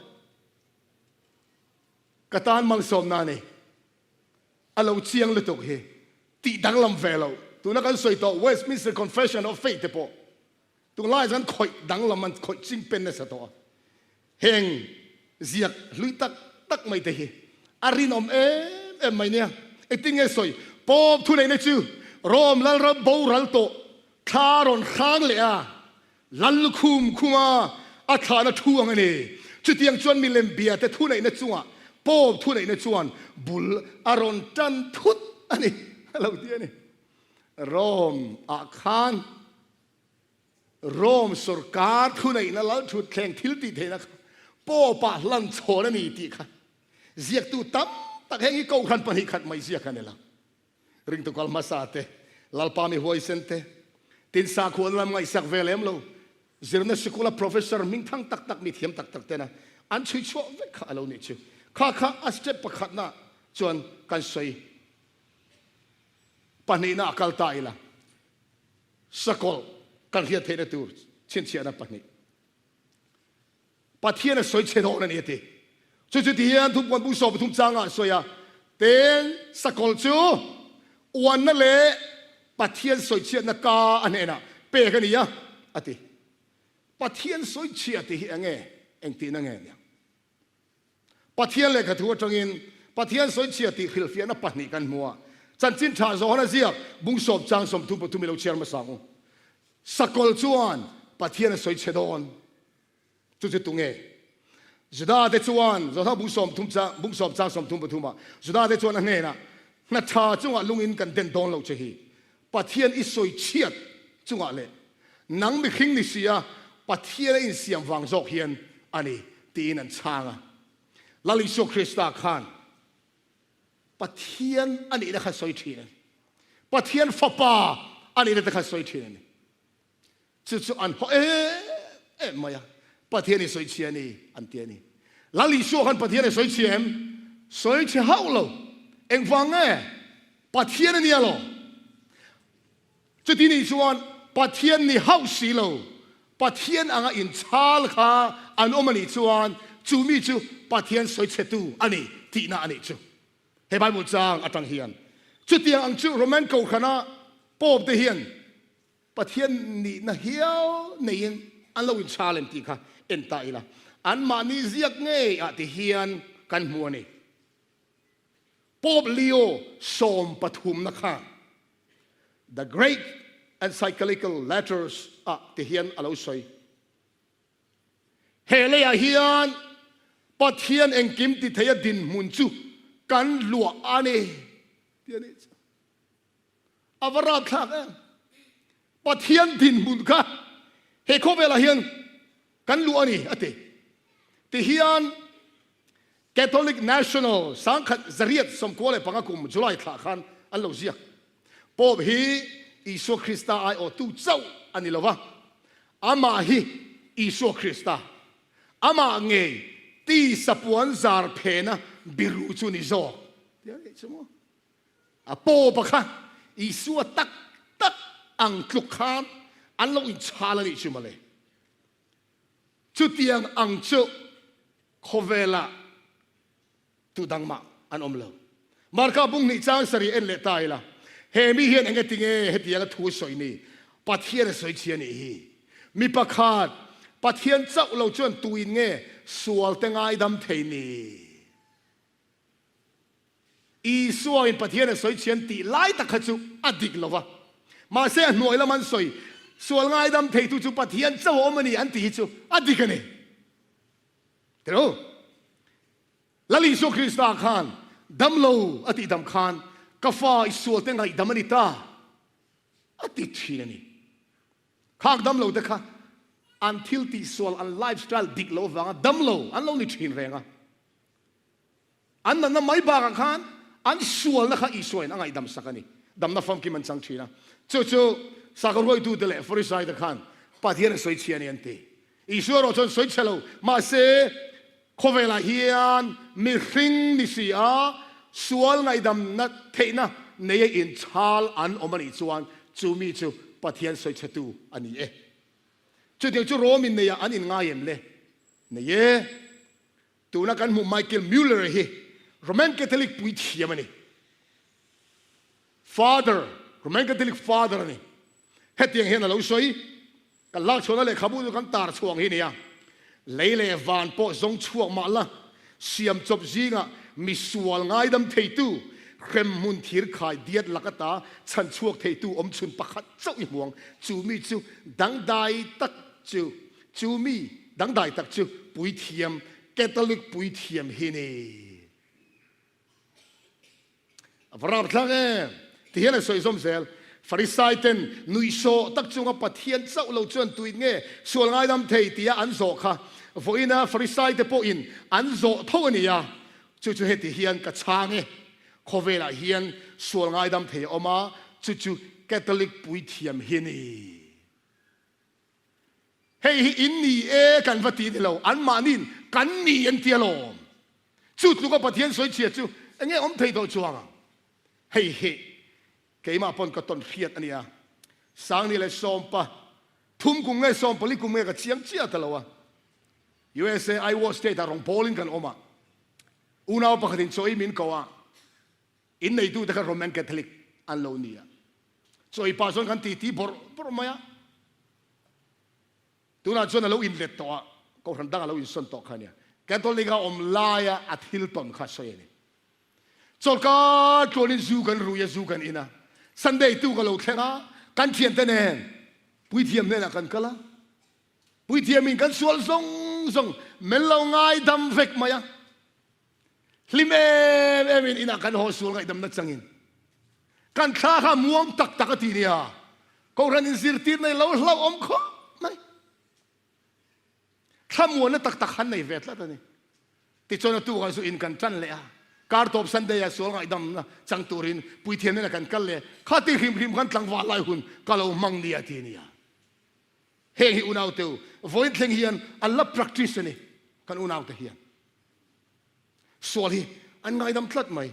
ka tan malsawmna a ni. A lo chiang lutuk hi tih danglam ve lo. Tuna kan sawi tawh Westminster Confession of Faith te pawh Tunlai chuan khawih danglam an khawih ching pen nasa tawh a, heng ziak hlui tak tak mai te hi a rinawm em em mai nia. Engtin nge sawi? Pope thuneihna chu Rom lalram boral tawh thla rawn hrang leh a, lal lukhum khuma a thlahna thu ang a ni. Chutiang chuan milem biate thuneihna chungah Pope thuneihna chuan bul a rawn tan thut a ni, a lo ti a ni. Rome ah khan Rome sorkar thuneihna lalthutthleng thil tih theihna kha Pope ah hlan chhawn a ni tih kha ziaktu tam tak heng hi kohhran 2 khat mai ziak a ni lo. Ringtu kal hmasa te, Lalpa mi huaisen te, tin sakhuana lam ngaihsak ve lem lo, zirna sikula professor hmingthang tak tak mi thiam tak tak tena an chhui chhuah vek kha a lo nih chu. Kha kha a step pakhatna chuan kan sawi pahnihna a kal ta ila, sakawlh kan hriat theihna tur chhinchhiahna pahnih. Pathian a sawi chhe dawn a ni a ti. Chu chu ti hian Thupkuan bung 13 changah a sawi a, Teng sakawlh chu uanna leh Pathian sawichhiatna ka a hnenah pek a ni a, a ti. Pathian sawichhia tih hi enge? Engtihna nge nia? Pathian lehkha thu atangin Pathian sawichhia tih hrilhfiahna pahnih kan hmu a. Chanchin tha Johana ziak bung sawm chang 33 i lo chhiar hmasa ang u. Sakawlh chuan Pathian a sawichhe dawn. Chu chu tunge? Juda te chuan, Johana bung 30 chang, bung sawm chang 33 ah, Juda te chuan a hnenah, Hna tha chungah lungin kan den dawn lo che hi. Pathian i sawichhiat chungah leh nang mihring ni sia Pathian a insiam vang zawk hian a ni, tiin an chhang a. Lal Isua Krista khan Pathian a nihna kha sawi thin a ni. Pathian Fapa a nihna te kha sawi thin a ni. Chu chu an haw em em mai a, Pathian i sawi chhia a ni, an ti a ni. Lal Isua khan Pathian i sawi chhia em? Sawi chhe hauh lo. Engvang nge? Pathian a nia lo. Chuti nih chuan Pathian ni hauh si lo, Pathian anga inchhal kha an awm a nih chuan chu mi chu Pathian sawi chhetu a ni tihna a nih chu. He Bible chang atang hian chutiang ang chu Roman Kohhrana Pope te hian Pathian nihna hial neiin an lo inchhal em tih kha en ta ila, anmahni ziak ngei ah ti hian kan hmu a ni. Pope Leo 13na khan The Great Encyclical Letters ah ti hian a lo sawi. He leiah hian Pathian engkim ti theia dinhmun chu kan luah a ni ti a nih chu. A va rapthlak em! Pathian dinhmun kha he khawvelah hian kan luh a ni, a ti. Tihian Catholic National 1995 kum July thlah khan an lo ziak. Pope hi Isua Krista aiawhtu chauh a ni lo va, amah hi Isua Krista, amah ngei tisa puan zar phena biru chu ni zawk, ti a nih chu maw? A Pope-a kha Isua tak tak ang tluk khan an lo inchhal a nih chu mawle. Chutiang ang chu khawvelah tu dang mah an awm lo. Marka bung hnih chang sarih en leh ta ila, he mi hian eng enge hetianga thu a sawi ni? Pathian a sawi chhi a nih hi. Mi pakhat, Pathian chauh lo chuan tuin nge sualte ngaidam thei ni? Isua in Pathian a sawi chhian tih lai tak kha chu a dik lo va. Mahse a hnuai lam an sawi, sual ngaidam theitu chu Pathian chauh a awm a ni an tih hi chu a dik a ni. Tilo? Lal Isua Krista khan damlo a tih dam khan ka fa i sualte ngaihdam a ni ta a ti thin a ni. Khak damlo te kha an thil tihsual, an lifestyle dik lo avanga damlo an lo ni thin reng a. An natna mai bakah khan an sualna kha Isuain a ngaihdam sak a ni. Damna famkim an chang thin a. Chu chu sakhaw ruaitute leh Farisaite khan Pathian a sawi chhia a ni an ti. Isua erawh chuan sawi chhe lo. Mahse, khawvelah hian mihring ni si a, sual ngaihdamna theihna neia inchhal an awm a nih chuan chu mi chu Pathian sawi chhetu a ni e. Chutiang chu Rom inneiah an inngai em le? Nei e. Tuna kan hmuh Michael Mueller hi Roman Catholic puithiam a ni. Father, Roman Catholic Father a ni. Hetiang hian a lo sawi, Kan lakchhuahna lehkhabu chu kan tar chhuang hi nia. Lei leh van pawh zawng chhuak mah la, siam chawp zingah misual ngaidam theitu. Hremhmun thirkhai diat lak ata chhan chhuak theitu awmchhun pakhat chauh i hmu ang. Chu mi chu dangdai tak chu, chu mi dangdai tak chu puithiam, Catholic puithiam hi ni. A va rapthlak em! Ti hian a sawi zawm zel. Farisai ten nuihsawh tak chunga Pathian chauh lo chuan tuin nge sual ngaidam thei tia an zawh kha vawiina Farisai te pawhin an zawh tho a ni a. Chu chu heti hian ka chhang e, khawvelah hian sual ngaidam thei a awm a, chu chu Catholic puithiam hi a ni. Hei hi in ni e kan va ti ni lo, anmahniin kan ni an ti alawm. Chu tluka Pathian sawichhia chu enge awm thei tawh chuang ang? Hei hi keimah pawn ka tawn hriat a nia. Sangni leh sawmpa thum kum nge sawmpali kum nge ka chiang chiah ta lo a. USA Iowa State ah rawngbawlin kan awm a, unau pakhatin chaw ei min ko a, inneitute kha Roman Catholic an lo ni a. Chaw ei pah chuan kan titi bawrh bawrh mai a, tunah chuan a lo inlet tawh a, kohhran dang a lo insawn tawh kha a nia. Catholic a awm laia a thil tawn kha a sawi a ni. Chawlhkar tluanin zu kan rui a, zu kan in a. Sunday tu ka lo thleng a, kan thiante nen puithiam hnenah kan kal a. Puithiamin kan sual zawng zawng men lo ngaidam vek mai a. Hlim em emin inah kan haw sual ngaihdamna changin kan thla kha muang tak tak a ti nia. Kohhran inzirtir nei lo hlauhawm khawp mai. Thlamuanna tak tak han nei ve tlat a ni. Tichuan a tukah zu in kan tan leh a, kar tawp Sunday ah sual ngaihdamna chang turin puithiam hnenah kan kal leh. Kha ti hrim hrim khan tlangval lai hun ka lo hmang nia ti a nia. Heng hi unaute u, vawiin thleng hian an la practice a ni, kan unaute hian. Sual hi an ngaidam tlat mai.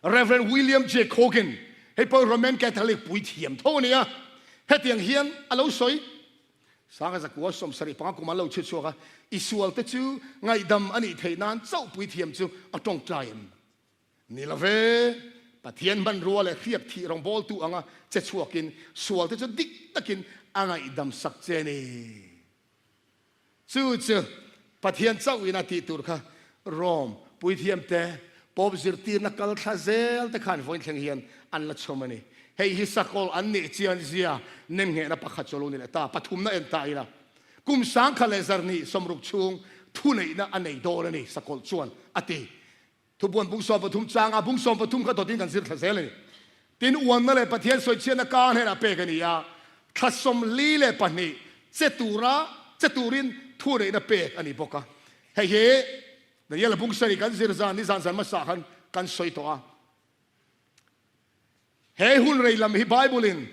Rev. William J. Cogan, hei pawh Roman Catholic puithiam tho a ni a, hetiang hian a lo sawi, Sanga zakua 75 kum an lo chhut chhuak a, i sualte chu ngaihdam a nih theih nan chauh puithiam chu a tawngtai em? Ni lo ve, Pathian hmanrua leh hriak thih rawngbawltu anga che chhuakin sualte chu dik takin a ngaihdam sak che a ni. Chu chu Pathian chauhin a tih tur kha Rome puithiamte Pope zirtirna kal thla zel te khan vawiin thleng hian an la chhawm a ni. Hei hi sakawlh an nih chian zia nemnghehna pakhat chu a lo ni leh ta. Pathumna en ta ila kum sangkhat leh zarhnih 60 chhung thuneihna a nei dawn a ni sakawlh chuan a ti. Thubuan bung 13 changa bung 13 kha dawtin kan zir thla zel a ni. Tin, uanna leh Pathian sawichhiatna ka hnenah pek a ni a, thla 42 che tura che turin thuneihna pek a ni bawk a. Hei hi Daniela bung sarih kan zir zan nizan zan hmasa khan kan sawi tawh a. He hun rei lam hi Bible-in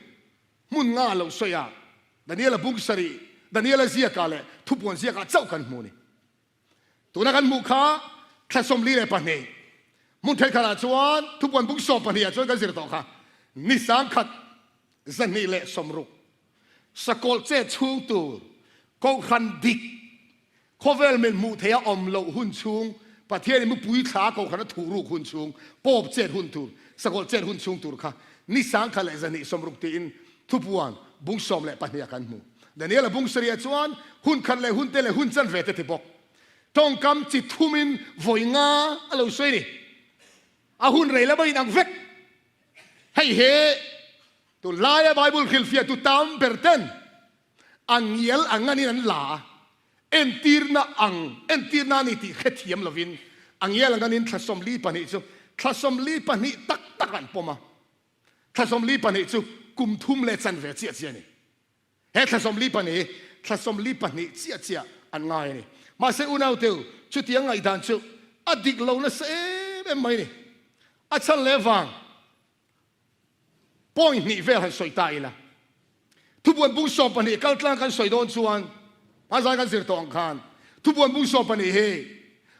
hmun nga a lo sawi a, Daniela bung sarih, Daniela ziakah leh thupuan ziakah chauh kan hmu a ni. Tuna kan hmuh kha thla 42 hmun thenkhatah chuan thupuan bung 12 ah chuan kan zir tawh kha ni 1000 260 sakawlh che chhung tur kohhran dik khawvel min hmuh theih a awm loh hun chhung Pathianin mupui thla kohhran a thuh ruk hun chhung Pope chet hun tur sakawlh chet hun chhung tur kha ni 1260 tiin thupuan bung 12 ah kan hmu. Daniela bung sarih chuan hun khat leh hun te leh hun chanve te ti bawk. Tawngkam chi thumin vawi nga a lo sawi ni. A hun rei lama inang vek. Hei hi tunlaia Bible hrilhfiahtu tam ber ten a ngial a nganin an la a, entirna ang entirna a ni tih hrethiam lovin a ngial a nganin thla 42 chu thla 42 tak tak an pawm a. Thla 42 chu kum thum leh chanve chiah chiah a ni. He thla 42 hi thla 42 chiah chiah an ngai a ni. Mahse unauteu, chutiang ngaihdan chu a dik lo nasa em em mai a ni. A chhan leh vang point hnih vel han sawi ta ila. Thubuan bung 12 kal tlang kan sawi dawn chuan hmanzai kan zir tawh ang khan thubuan bung 12 hi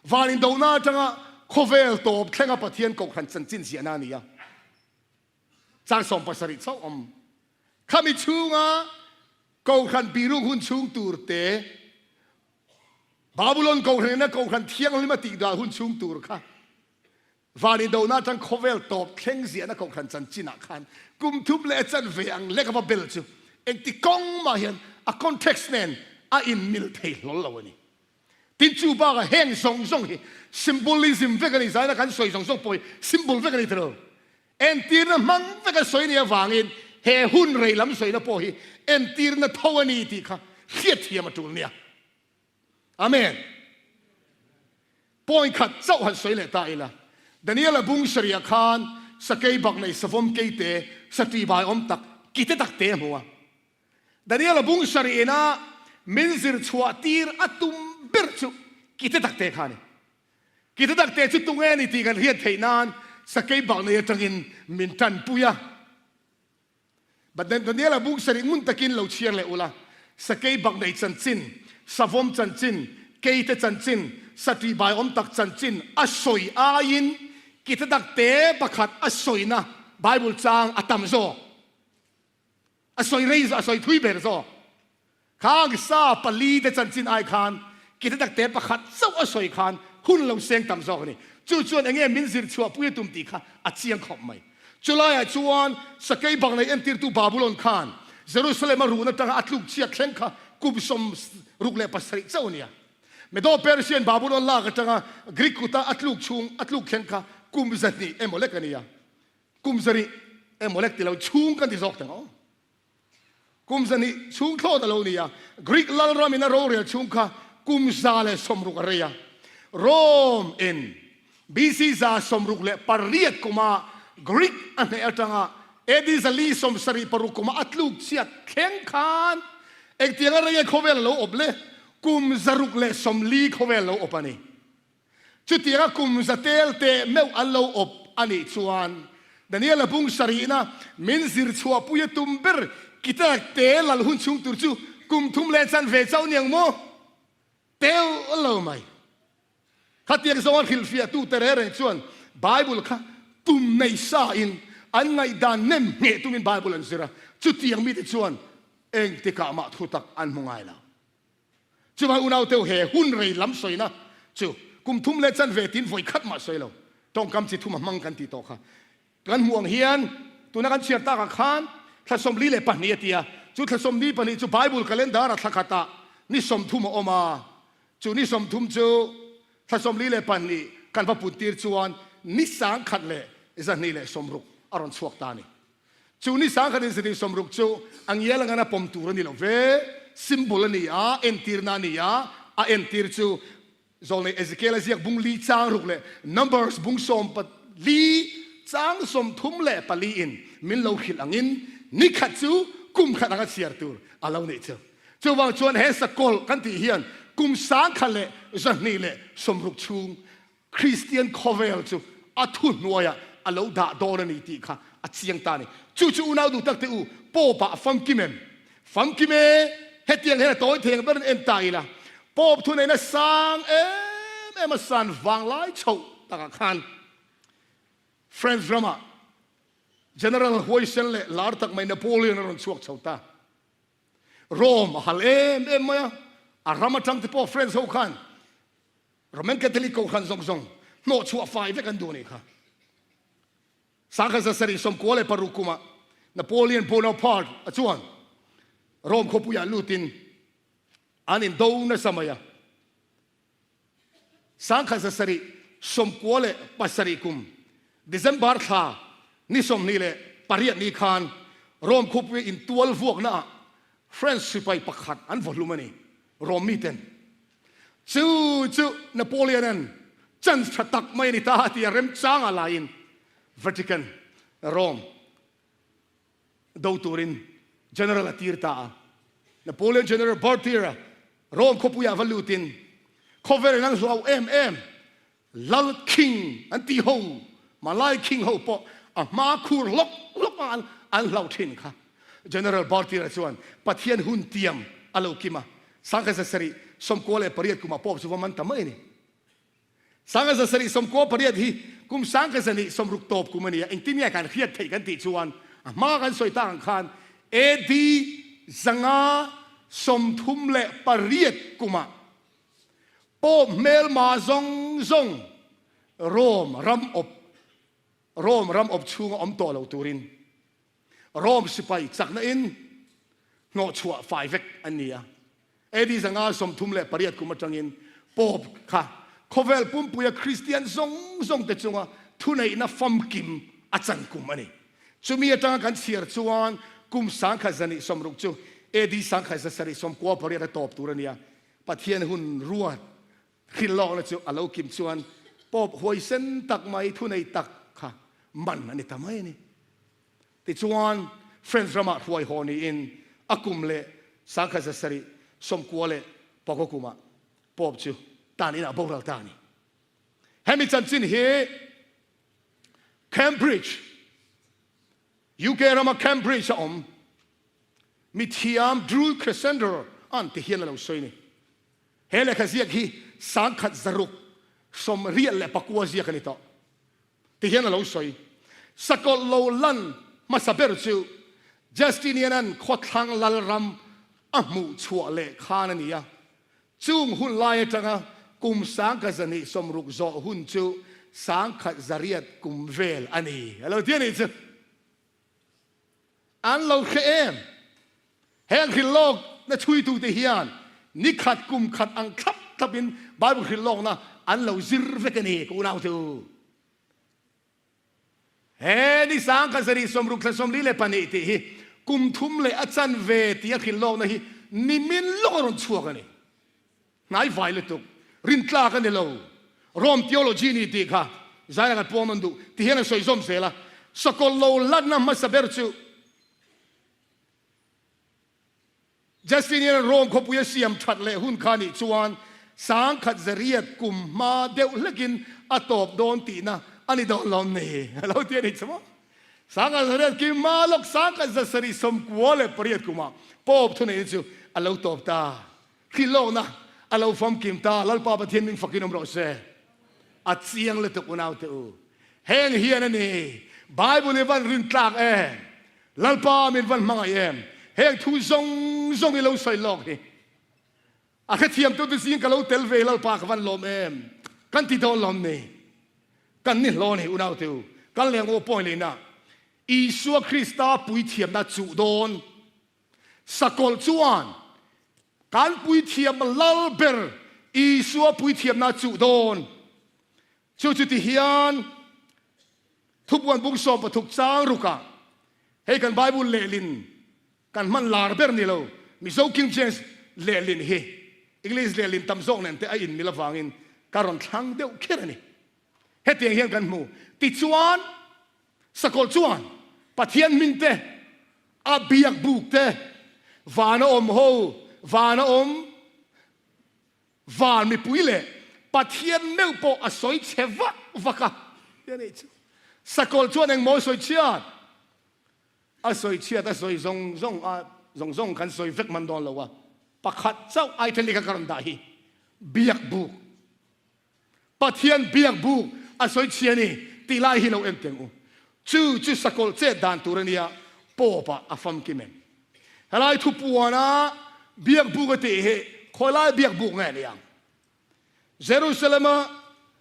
van indona atanga khawvel tawp thlenga Pathian kohhran chanchin ziahna a ni a. Chang 17 chauh awm. Khami chhunga Kohhran biruk hun chhung tur te, Babulon Kohhran ina Kohhran thianghlim a tihdan hun chhung tur kha van indona atang khawvel tawp thleng ziahna Kohhran chanchinah khan kum thum leh chanve ang lek a va bel chu engti kawng mah hian a context nen a inmil thei hlawl lo a ni. Tin chu bakah heng zawng zawng hi symbolism vek a ni, zaina kan sawi zawng zawng pawh hi symbol vek a ni tilo. Entirna hmang vek a sawi nih avangin he hun rei lam sawina pawh hi entirna tho a ni tih kha hriatthiam a tul nia. Amen. Point khat chauh han sawi leh ta ila. Daniela bung sarih ah khan sakei bak nei savawm keite sati bai awm tak kite tak te a hmu a. Daniela bung sarih ina min zir chhuah tir a tum ber chu kite tak te kha a ni. Kite tak te chu tunge a ni tih kan hriat theih nan sakei bak nei atangin min tanpui a. Daniela bung sarih ngun takin lo chhiar leh ula, sakei bak nei chanchin, savawm chanchin, keite chanchin, satih bai awm tak chanchin a sawi aiin kite tak te pakhat a sawina Bible chang a tam zawk. A sawi rei a sawi thui ber zawk. Khang sa pali te chanchin ai khan kite tak te pakhat chauh a sawi khan hun lo seng tam zawk a ni. Chu chuan enge min zir chhuah pui a tum tih kha a chiang khawp mai. Chulaiah chuan sakei bak nei entirtu Babulon khan Jerusalem a run atanga a tluk chhiat thleng kha kum 67 chauh a ni a. Medo-Persian Babulon lak atanga Greek kuta a tluk chhung a tluk thleng kha kum 200 emaw lek a ni a. Kum 200 emaw lek ti lo chhung kan ti zawk teng aw. Kum 200 chhung thlawt a lo ni a, Greek lalram in a rorel chhung kha kum 160 a rei a. Rome in BC 168 kuma Greek a hneh atanga AD 476 kuma a tluk chhiat thleng khan engtiang a rei nge khawvel a lo awp le? Kum 640 khawvel a lo awp a ni. Chutianga kum za tel teh meuh an lo awp a nih chuan Daniela bung sarihna min zir chhuahpui a tum ber Kitak te lal hun chhung tur chu kum thum leh chan ve chauh niang maw? Teuh lo mai. Khatiang zawnga hrilhfiahtu te reng reng chuan Bible kha tum nei sa in an ngaihdan nem ngheh tumin Bible an zir a, chutiang mite chuan engtikah mah thutak an hmu ngai lo. Chuvang unauteu he hun rei lam sawina chu kum thum leh chan ve tin vawi khat mah sawi lo. Tawngkam chi thum a hmang kan tih tawh kha. Kan hmuh ang hian tuna kan chhiar takah khan thla 42 a ti a, chu thla 42 chu Bible calendar a thla khatah ni 30 a awm a, chu ni 30 chu thla 42 kan va put tir chuan ni 1260 a rawn chhuak ta a ni. Chu ni 1260 chu a ngial angana pawm tur a ni lo ve. Symbol a ni a, entirna a ni a, a entir chu Zawlnei Ezekiel a ziak bung li chang ruk leh Numbers bung sawm pali chang 34 in min lo hrilh angin ni khat chu kum khat anga chhiar tur a lo nih chu. Chuvang chuan he sakawlh kan tih hian kum 1260 chhung Kristian khawvel chu a thuhnuaiah a lo dah dawn a ni tih kha a chiang ta a ni. Chu chu unau duh tak te u, Pope ah famkim em? Famkim e! Hetiang hian a tawi thei ang berin en ta ila, Pope thuneihna sang em em a san vanglai chhoh takah khan France ramah General huaisen leh lar tak mai Napoleon a rawn chhuak chho ta. Rome a hal em em mai a, a ram atang te pawh France ho khan Roman Catholic Kohhran zawng zawng hnawhchhuah fai vek an duh a nih kha. 1796 kumah Napoleon Bonaparte a chuan Rome khawpuiah lutin an indo nasa mai a. 1797 kum December thla ni 28 ni khan Rome khawpuia intual vuaknaah French sipai pakhat an vaw hlum a ni, Rome miten. Chu chu Napoleon-a'n chance tha tak mai a ni ta tia remchanga laiin Vatican, Rome, do turin General a tir ta a. Napoleon General Berthier-a Rome khawpuiah va lutin khawvelin an hlau em em Lal King an tih ho, Malay King ho pawh a hma khur hlawk hlawk a an hlauh thin kha. General Berthier-a chuan Pathian hun tiam a lo kim a, 1798 kumah pawh chu va man ta mai a ni. 1798 hi kum 1260 tawp kum a ni a, engtin nge kan hriat theih kan tih chuan a hma kan sawi tak ang khan AD 538 kumah Pope hmelma zawng zawng Rome ram awp Rome ram awp chhunga awm tawh lo turin Rome sipai chakna in hnawhchhuah fai vek an ni a. AD 538 kum atangin Pope kha khawvel pumpuia Kristian zawng zawngte chunga thuneihna famkim a chan kum a ni. Chumi atanga kan chhiar chuan kum 1060 chu AD 1798 a tawp tur a ni a, Pathian hun ruat hrilhlawkna chu a lo kim chuan Pope huaisen tak mai thunei tak kha man a ni ta mai a ni. Tichuan French ramah hruai haw niin a kum leh 1795 kumah Pope chu tan inah boral ta a ni. Hemi chanchin hi Cambridge, UK rama Cambridge a awm mithiam Drew Crescender an ti hian a lo sawi a ni. He lehkha ziak hi 1684 ziak a ni tawh. Ti hian a lo sawi. Sakawlh lo lan hmasa ber chu Justinian-a'n khawthlang lalram a hmuh chhuah leh khan a ni a. Chung hun lai atanga kum 1060 zawh hun chu 1100 kum vel a ni a lo ti a nih chu. An lo hre em? Heng hrilhlawkna chhuitute hian ni khat kum khat ang thlap thlapin Bible hrilhlawkna an lo zir vek a ni, ka unau chu. He ni 1064 thla 42 tih hi kum thum leh a chanve tia hrilhlawkna hi nimin lawk a rawn chhuak a ni. Hnaivai lutuk, rintlak a ni lo. Rome theology ni tih kha zaina kan pawm an duh ti hian a sawi zawm zel a. Sakawlh lo latna hmasa ber chu Justinian Rome khawpui a siam that leh hun kha nih chuan 1000 kum hma deuh hlekin a tawp dawn tihna a ni dawn lawm ni? A lo ti a nih chu maw? 1100 kim hma lawk 1798 kumah Pope thuneihna chu a lo tawp ta. Hrilhlawkna a lo famkim ta, Lalpa Pathian min fakin awm rawh se. A chiang lutuk unaute u. Heng hian a ni, Bible i van rin tlak em? Lalpa min van hmangaih em? Heng thu zawng zawng i lo sawi lawk hi. A hrethiamtute zing ka lo tel ve Lalpa ka van lawm em? Kan ti dawn lawm ni? Kan ni hlaw ni unaute u. Kan leng aw point lehna Isua Krista puithiamna chuh dawn. Sakawlh chuan kan puithiam lal ber Isua puithiamna chuh dawn. Chu chu ti hian Thupuan bung 13 chang rukah hei kan Bible lehlin kan hman lar ber ni lo Mizo King James lehlin hi English lehlin tam zawk nen te a inmil avangin ka rawn thlang deuh kher a ni. Hetiang hian kan hmu. Tichuan Sakawlh chuan Pathian hming te, a biak buk te, vana awm ho, vana awm van mipui leh Pathian meuh pawh a sawi chhe vak vak a ti a nih chu. Sakawlh chuan engmaw sawi chhiat? A sawi chhiat a sawi zawng zawng a zawng zawng kan sawi vek man dawn lo a, pakhat chauh ai then lehkha ka rawn dah hi biak buk. Pathian biak buk a sawi chhia ni tih lai hi lo en teng u. Chu chu sakawlh chet dan tur a nia, Pope ah a famkim em? Helai thupuana biak buk a tih hi khawi lai biak buk nge ni ang? Jerusalem a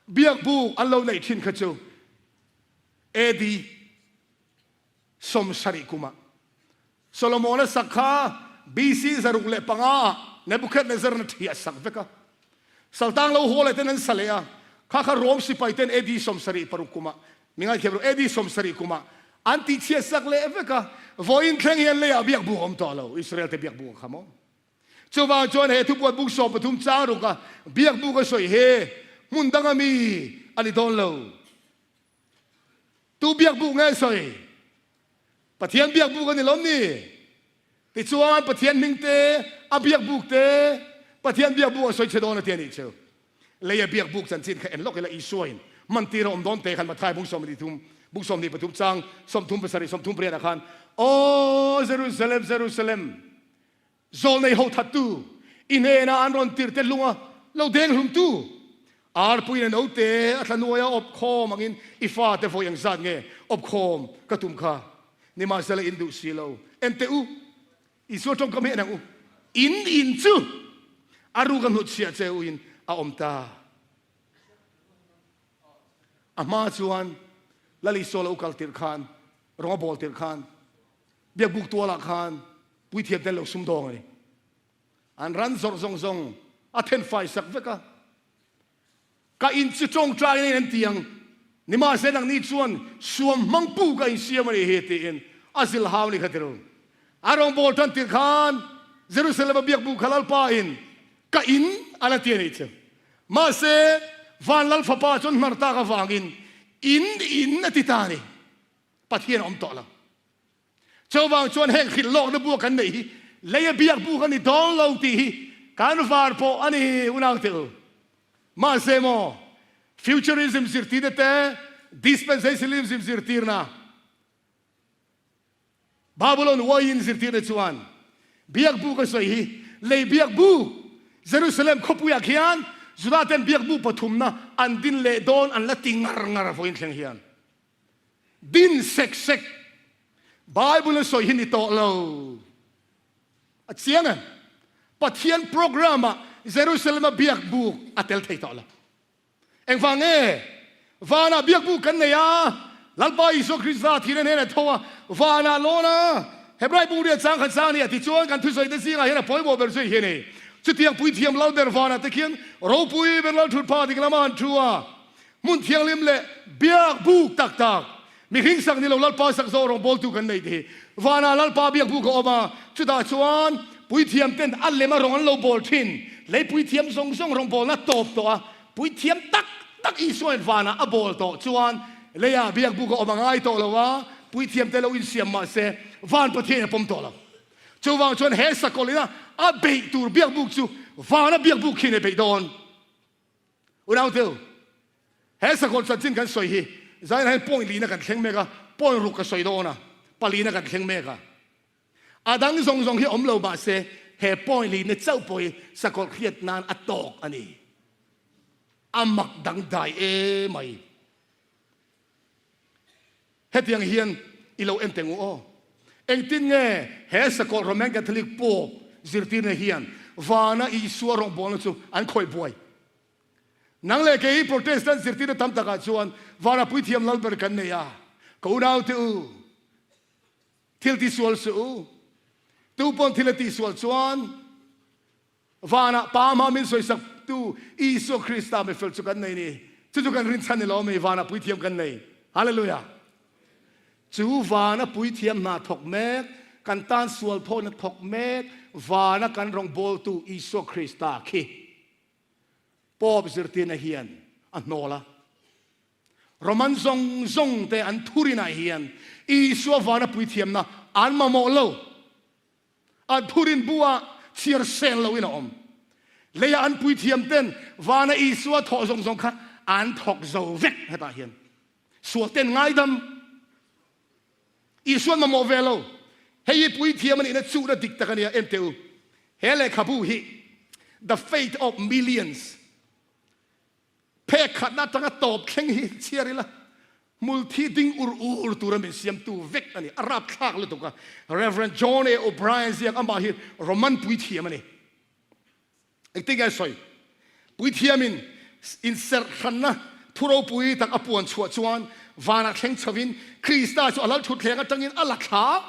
biak buk an lo neih thin kha chu AD 70 kumah Solomon-a sak kha BC 605 ah Nebuchadnezzar-in a thiah sak vek a. Saltang lo haw leh ten an sa leh a, kha kha Rom sipai ten AD 76 kumah, mi ngaithiam rawh, AD 70 kumah an tihchhiat sak leh vek a. Vawiin thleng hian leiah biak buk a awm tawh lo, Israel te biak buk a kha maw? Chuvang chuan he thupuan buk 13 chang ruka biak buk a sawi hi hmun danga mi a ni dawn lo. Tu biak buk nge sawi? Pathian biak buk a ni lawm ni? Tichuan Pathian hming te, a biak buk te, Pathian biak buk a sawi chhe dawn a ti a nih chu. Lei a biak buk chanchin kha en lawk ila Isua in mantir a awm dawn te khan Mathai bung 23 bung 23 chang 37 38 ah khan Aw Jerusalem Jerusalem Zawlnei ho thattu, i hnenah an rawn tirh te lunga lo deng hlumtu, arpuiin a note a thlanuaia awp khawm angin i fate vawi eng zat nge awp khawm ka tum kha? Nimahsela in duh si lo. En teh u, Isua tawngkam hi en ang u. In in chu a ruk a hnutchhiah che uin a awm ta. A hma chuan Lal Isua lo kal tirh khan, rawng a bawl tirh khan, Biakbuk tualah khan puithiam ten lo sumdawng a ni. An ran zawrh zawng zawng a then fai sak vek a. Ka in chu tawngtai in an ti ang, nimahse nangni chuan suam hmang pu ka insiam a nih hi tiin a zilh hau ni kha ti ru. A rawngbâwl tan tirh khan Jerusalem-a biakbu kha Lalpa in ka in a la ti a nih chu. Mahse, van Lal Fapa chuan hnar tak avangin in in a ti ta a ni. Pathian a awm tawh lo. Chuvang chuan heng hrilh lawkna bua kan neih hi leia biak buk a ni dawn lo tih hi kan var pawh a ni unau te u. Mahse maw, futurism zirtirna te, dispensationalism zirtirna, Babylon uaiin zirtirna chuan biak buk a sawi hi lei biak buk Jerusalem khawpuiah khian Juda ten biak buk pathumna an din leh dawn an la ti ngar ngar vawiin thleng hian. Din sek sek Bible a sawi hi ni tawh lo. A chiang em? Pathian program ah Jerusalem a biak buk a tel thei tawh lo. Engvang nge? Vanah biak buk kan nei a, Lalpa Isua Krista thihna hnenah tho a, vanah lawn a, Hebrai bung riat chang khat chang a ni a tichuan kan thusawi te zingah hian a pawimawh ber chu hei hi a ni. Chutiang puithiam lalber vanah te khian ropui ber lalthutpha dik lama an thu a, Hmun thianghlim leh biak buk tak tak, mihring sak ni lo Lalpa sak zawh rawngbawltu kan nei te hi vanah Lalpa biak buk a awm a, chutah chuan puithiam ten a lem a rawng an lo bawl thin. Lei puithiam zawng zawng rawngbawlna tawp tawh a, puithiam tak tak Isuain vanah a bawl tawh chuan leiah biak buk a awm a ngai tawh lo a, puithiam te lo insiam mah se van Pathianin a pawm tawh lo. Chuvang chuan he sakawlh ina a beih tur biak buk chu vana biak buk khian a beih dawn. Unaute, he sakawlh chanchin kan sawi hi zainah hian point lina kan thleng mek a, point ruk ka sawi dawn a, palina kan thleng mek a. A dang zawng zawng hi awm lo mah se he point lina chauh pawh hi sakawlh hriat nan a tawk a ni. A mak dangdai emai. Hetiang hian i lo en teng u aw. Engtin nge he sakawlh Roman Catholic Pope zirtirna hian vana Isua rawngbawlna chu an khawih buai? Nang leh kei Protestant zirtirna tam takah chuan vana puithiam lalber kan nei a, ka unaute u, thil tisual suh u. Tu pawn thil a tihsual chuan Vanah Pa hma min sawisak tu Isua Krista mifel chu kan nei ni. Chu chu kan rinchhan ni lo mi vanah puithiam kan nei. Hallelujah. Chu vana puithiam hna thawk mek, kan tan sual thawhna thawk mek, vana kan rawngbawltu Isua Krista khi Pope zirtirna hian a hnawl a. Roman zawng zawng te an thurinah hian Isua vana puithiamna an mamawh lo. A thurin bu ah chhiar seng lo in a awm. Lei ah an puithiam ten vana Isua thawh zawng zawng kha an thawk zo vek hetah hian. Sual ten ngaidam. Isuan mamawh ve lo. Hei hi puithiam a nihna chuhna dik tak a nia en teh u. He lehkhabu hi The Faith of Millions Phek khatna atanga tawp thleng hi chhiar ila, hmulthi ding ur ur tura min siamtu vek a ni. A rapthlak lutuk a. Rev. John A. O'Brien ziak amah hi Roman puithiam a ni. Engtin nge a sawi? Puithiamin inserh hranna thu ropui tak a puan chhuah chuan vanah thleng chhovin Krista chu a lalthutthleng atangin a la thla.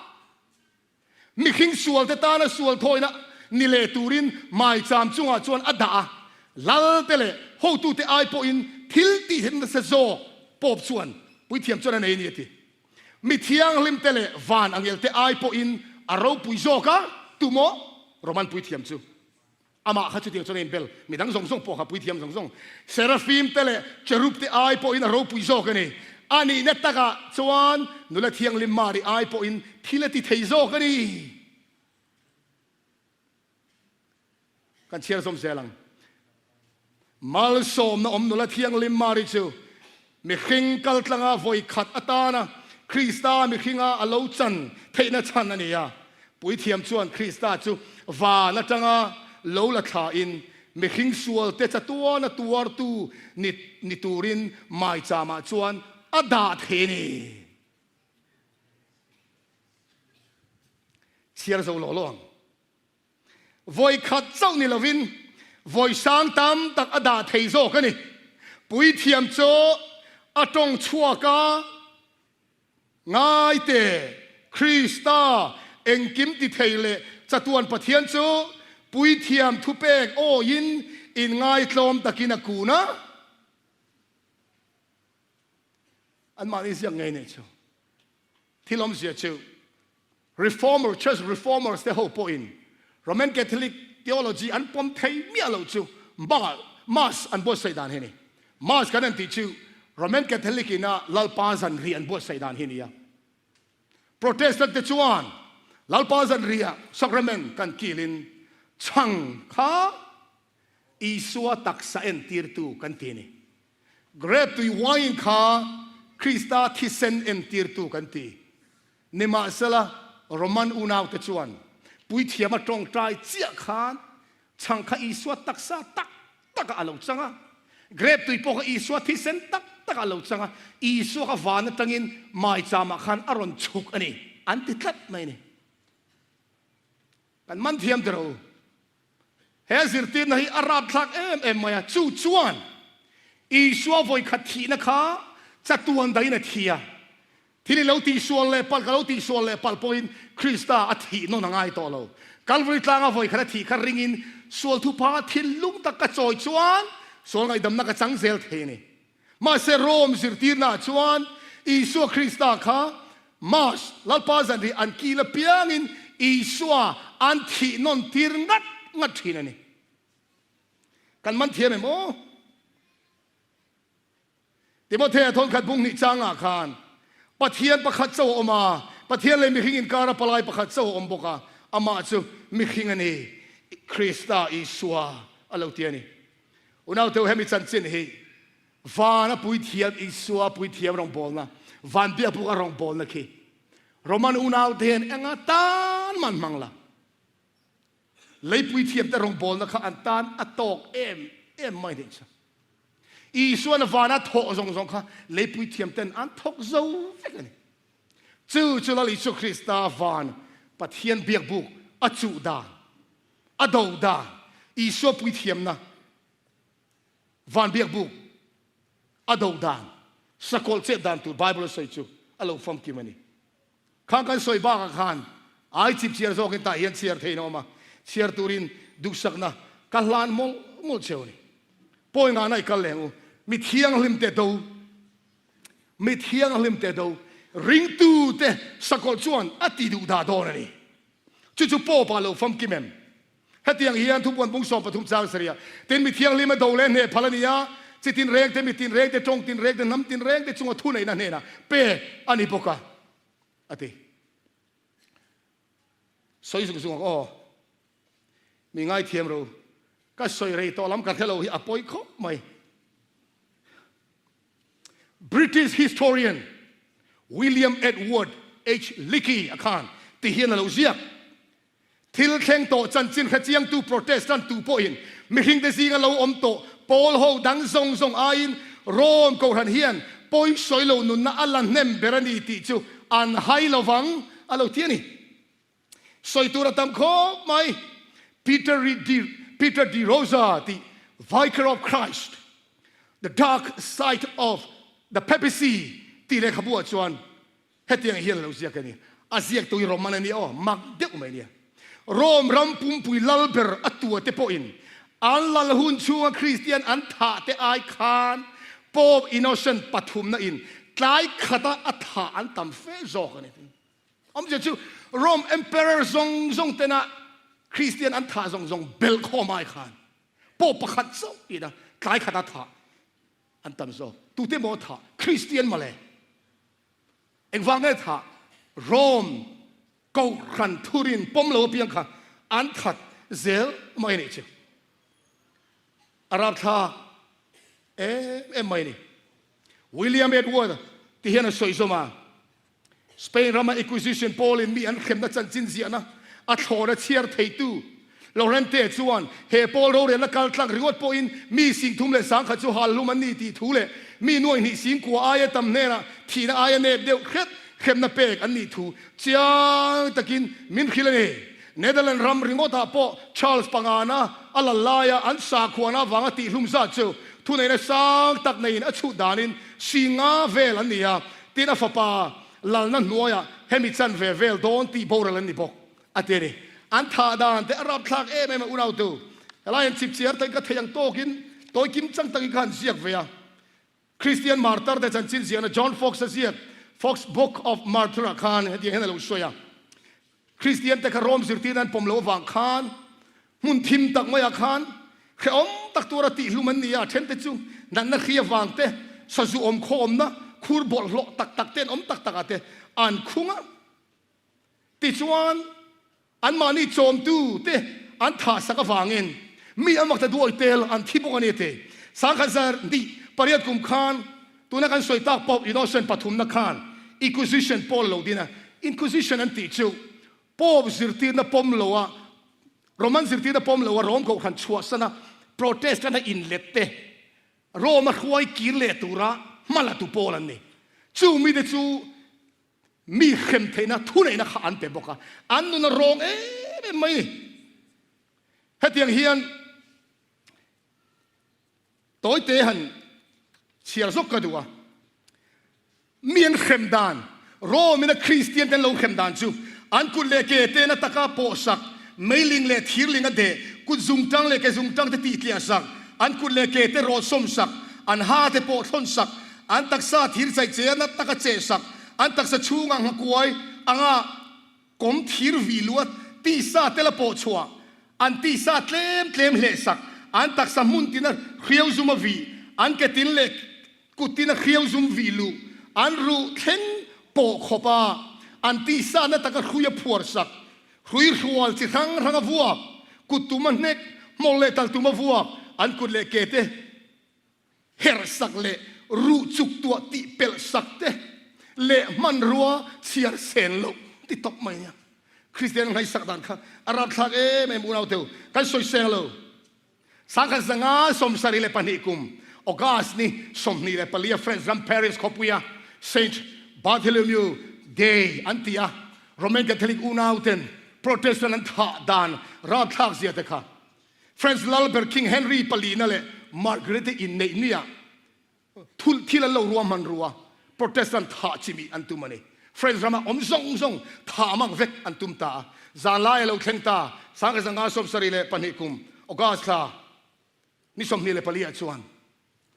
Mihring sualte tana sual thawina ni leh turin maicham chungah chuan a dah a, lalte leh hotute ai pawhin thil tih theihna nasa zawk Pope chuan puithiam chuan a nei a ni a ti. Mi thianghlimte leh van angelte ai pawhin a ropui zawk a, tumaw Roman puithiam chu. Amah kha chutiang chuan a inbel, midang zawng zawng pawh kha puithiam zawng zawng, Serafim te leh Cherub te ai pawhin a ropui zawk a ni. A nihna takah chuan nula thianghlim Mari ai pawhin thil a ti thei zawk a ni. Kan chhiar zawm zel ang. Malsawmna awm nula thianghlim Mari chu mihring kaltlanga vawi khat atana Krista mihringa a lo chan theihna chhan a ni a. Puithiam chuan Krista chu van atanga lo la thlain mihring sualte chatuana tuartu ni ni turin maichamah chuan a dah thei a ni. Chhiar zo lawh lawh ang. Vawi khat chauh ni lovin vawi sang tam tak a dah thei zawk a ni. Puithiam chu a tawng chhuak a, Ngaite, Krista, engkim ti thei leh chatuan Pathian chu puithiam thupek awiin inngaitlawm takin a kun a. Anmahni ziak ngei nei chu. Thil awmzia chu Reformer, Church Reformers te ho pawhin Roman Catholic theology an pawm thei miah loh chu Mass an buatsaih dan hi a ni. Mass kan han tih chu Roman Catholic ina Lalpa zanriah an buatsaih dan hi a ni a. Protestant te chuan Lalpa zanriah sacrament kan kilin chhang kha Isua taksa entirtu kan ti a ni. Grape tui wine kha Krista thisen entirtu kan ti. Nimahsela, Roman unaute chuan puithiama tawngtai chiah khan chhang kha Isua taksa tak takah a lo chang a, grape tui pawh kha Isua thisen tak takah a lo chang a, Isua kha van atangin maichamah khan a rawn chhuk a ni, an ti tlat mai a ni. Kan man thiam tiro u. He zirtirna hi a rapthlak em em mai a, chu chuan Isua vawikhat thihna kha chatuan dahin a thi a. Thil i lo tihsual leh palh, ka lo tihsual leh palh pawhin Krista a thih nawn a ngai tawh lo. Kalvari tlanga vawikhat a thih kha ringin sual thupha thinlung tak ka chawi chuan sual ngaihdamna ka chang zel thei a ni. Mahse Rome zirtirnaah chuan Isua Krista kha Mass, Lalpa zanriah an kil apiangin Isua an thih nawn tir ngat ngat thin a ni. Kan man thiam em aw? Timothea thawnkhat bung hnih changah khan Pathian pakhat chauh a awm a, Pathian leh mihring inkara palai pakhat chauh a awm bawk a, amah chu mihring a ni, Krista Isua a lo ti a ni. Unauteu hemi chanchin hi van a puithiam Isua puithiam rawngbawlna, van biakbuk a rawngbawlna khi Roman unaute hian enga tan man hmang la. Lei puithiamte rawngbawlna kha an tan a tawk em em mai nih chu. Isuan vana thawh zawng zawng kha lei puithiamten an thawk zo vek a ni. Chu chu Lal Isua Krista van Pathian biakbuk a chuh dan A do dan, Isua puithiamna, van biakbuk a do dan, sakawlh chet dan tur Bible a sawi chu a lo famkim a ni. Khang kan sawi bakah khan ai chip chhiar zawkin tah hian chhiar theiin a awm a, chhiar turin duhsakna ka hlan mawlh mawlh cheu a ni. Pawi ngahna i kal leng u, mi thianghlim te do, mi thianghlim te do, ringtute sakawlh chuan a ti duh dah dawn a ni. Chu chu Pope ah lo famkim em? Hetiang hian thupuan bung 13 chang sarih tin mi thianghlim a do leh hneh phal a ni a, chi tin reng te, mi tin reng te, tawng tin reng te, hnam tin reng te chunga thuneihna hnenah pek a ni bawk a, a ti. Sawi zung zung ang aw. Mi ngaithiam ro. Ka sawi rei tawh lam ka hre lo hi a pawi khawp mai. British historian William Edward H. Leakey a khan ti hian a lo ziak. Thil thleng tawh chanchin hrechiangtu Protestant tu pawhin mihringte zinga lo awm tawh pawl ho dang zawng zawng aiin Rome kohhran hian pawi sawi lo nunna a la hnem ber a ni tih chu an hai lovang a lo ti a ni. Sawi tur a tam khawp mai. Peter Peter de Rosa tih Vicar of Christ, The Dark Side of the Papacy tih lehkhabu ah chuan hetiang hian a lo ziak a ni. A ziaktu hi Roman a nia aw, mak deuh mai a nia. Rome ram pumpui lal ber a tua te pawhin an lal hun chhunga Kristian an thah te ai khan Pope Innocent pathumna in tlai khata a thah an tam fe zawk a ni. Awmzia chu Rome Emperor zawng zawng tena Kristian an thah zawng zawng belh khawm ai khan pawh pakhat chauh ina tlai khata thah an tam zawk. Tute maw thah? Kristian mawle. Engvang nge thah? Rome kohhran thurin pawm lo apiang kha an that zel mai anih chu. A rapthlak em em mai a ni. William Edward ti hian a sawi zawm a. Spain rama Inquisition pawlin mi an hremna chanchin ziahna a thlawna chhiar theitu Lorente chuan he pawl rorelna kal tlang ringawt pawhin mi 30,000 leh chu hal hlum an ni tih thu leh mi nuaihnih 90,000 aia tam hnenah thihna aia nep deuh hret hremna pek an nih thu chiang takin min hrilh a ni. Netherlands ram ringawtah pawh Charles pangana a lal laia an sakhuana avanga tihhlum zat chu thuneihna sang tak neiin a chhut danin 50,000 vel an ni a, Tin, a fapa lalna hnuaiah hemi chanve vel dawn tih boral an ni bawk, a ti a ni. An thah dan te a rapthlak em em a, unautu. Helai an chipchiar takin ka thei ang tawkin tawi kim chang takin ka han ziak ve a. Kristian martar te chanchin ziahna John Fox-a ziak Fox Book of Martyr-ah khan hetiang hian a lo sawi a, Kristian te kha Rome zirtirna an pawm loh avang khan hmun thim tak maiah khan hrehawm tak tura tihhlum an ni a, then te chu natna hri avang te, sazu awm khawmna khur bawlhhlawh tak tak te an awm tak takah te an khung a. Tichuan, anmahni chawmtu te an thahsak avangin mi an makta duai tel an thi bawk a ni a ti. Sangkhat zar hnih pariat kum khan tuna kan sawi tak Pope Innocent pathumna khan Inquisition pawl a lo din a. Inquisition an tih chu Pope zirtirna pawm loa Roman zirtirna pawm loa Rome kohhran chhuahsana Protestant a inlet te Rome a hruai kir leh tura hma la tu pawl an ni. Chu mite chu Mi hrem theihna thuneihna kha an pe bawk a, an nun a rawng em em mai. Hetiang hian tawite han chhiar zawk ka duh a, mi an hrem dan, Rome-in a Kristian te an lo hrem dan chu an kut leh ke te na taka pawhsak, meiling leh thirling a deh, kut zungtang leh ke zungtang te tihtliah sak, an kut leh ke te rawt sawmsak, an ha te pawh thlawnsak, An taksa thir chaih che a nat taka cheh sak, an taksa chhungah nghakuai anga kawm thir vih luh a tisa tel a pawh chhuah, an tisa tlem tlem hleh sak, an taksa hmun tina hriau zum a vih, an ke tin leh kut tina hriau zum vih luh, an ruh thleng pawh khawp a an tisa na taka hrui a phuar sak, hrui hrual chi hrang hrang a vuak, kut tum a hnek, hmawlh leh tal tum a vuak, an kut leh ke te Herhsak leh ruh chuk tuah tih pelh sak te leh hmanrua chhiar sen loh ti tawp mai nia. Kristian ngaihsak dan kha a rapthlak em em unau teu kan sawi seng lo. Sangkhat zanga 72 kum August ni 24 a France ram Paris khawpuia Saint Bartholomew Day an ti a, Roman Catholic unau ten Protestant an thah dan rapthlak zia te kha France Lalber King Henry palina leh Margaret-i inneih nia thulh thil an lo ruahman ru a, Protestant thah chimih an tum a ni. France rama awm zawng zawng thah mang vek an tum ta a. Zan lai a lo thleng ta, Sangkhat 72 kum August thla ni 24 ah chuan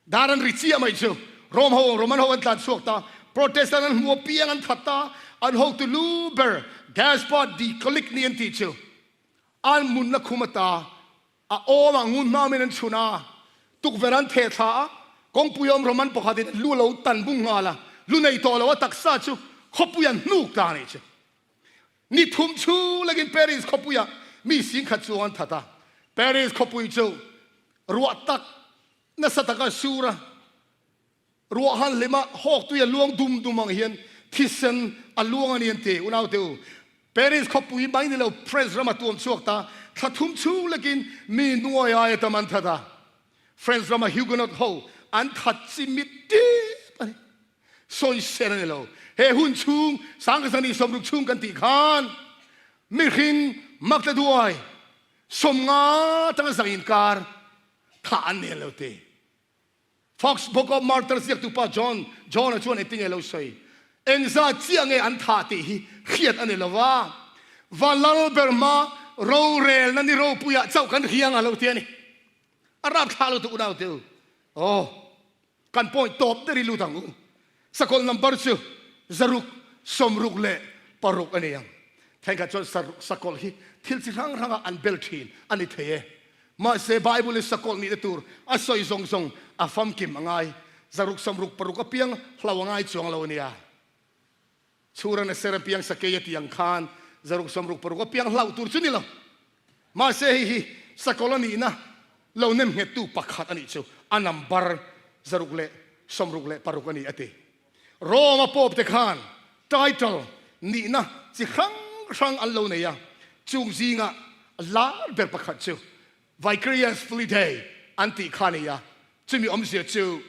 dar an ri chiah mai chu Rome ho, Roman ho an tlan chhuak ta, Protestant an hmu apiang an that ta, an hotu lu ber Gaspard de Coligny an tih chu An munna khum ata a awm a, ngun hmamin an chhun a, tukverh an theh thla a, kawngpui awm Roman pakhatin lu a lo tan bung nghal a, lu nei tawh lo a taksa chu khawpui an hnuk ta a nih chu. Ni thum chhung lekin Paris khawpuiah mi singkhat chuang an that a, Paris khawpui chu ruah tak nasa taka sur a, Ruah han hlim a, hawk tui a luang dum dum ang hian thisen a luang a ni an ti. Unaute u, Paris khawpui mai ni lo France ram a tuam chhuak ta, thla thum chhung lekin mi nuai aia tam an that a. France rama Huguenot ho an that chimit tep a ni. Sawisel a ni lo. He hun chhung, sangkazani 60 chhung kan tih khan mihring makta duai 50 tanga zang inkar thah an ni lo ti. Fox Book of Martyrs ziaktupa John John-a chuan engtin nge lo sawi? Engzat chiah nge an thah tih hi hriat a ni lo va, va lal ber hma rorelna ni ropuiah chauh kan hria ang a lo ti a ni. A rapthlah lutuk unau te u. Aw, kan point tawp ber i lut ang u. Sakawlh number chu 666 a ni ang. Thenkhat chuan sakawlh hi thil chi hrang hrangah an bel thin a ni thei e. Mahse Bible in sakawlh nihna tur a sawi zawng zawng a famkim a ngai. 666 apiang hlo a ngai chuang lo a nia. Chhuran a ser apiang sakei a tih ang khan 666 apiang hlauh tur chu ni lo. Mahse hei hi sakawlh a nihna lo nem nghettu pakhat a nih chu a number 666 a ni a ti. Rome a Pope te khan title nihna chi hrang hrang an lo nei a, chung zinga lar ber pakhat chu Vicarius Filii Dei an tih kha a ni a, chumi awmzia chu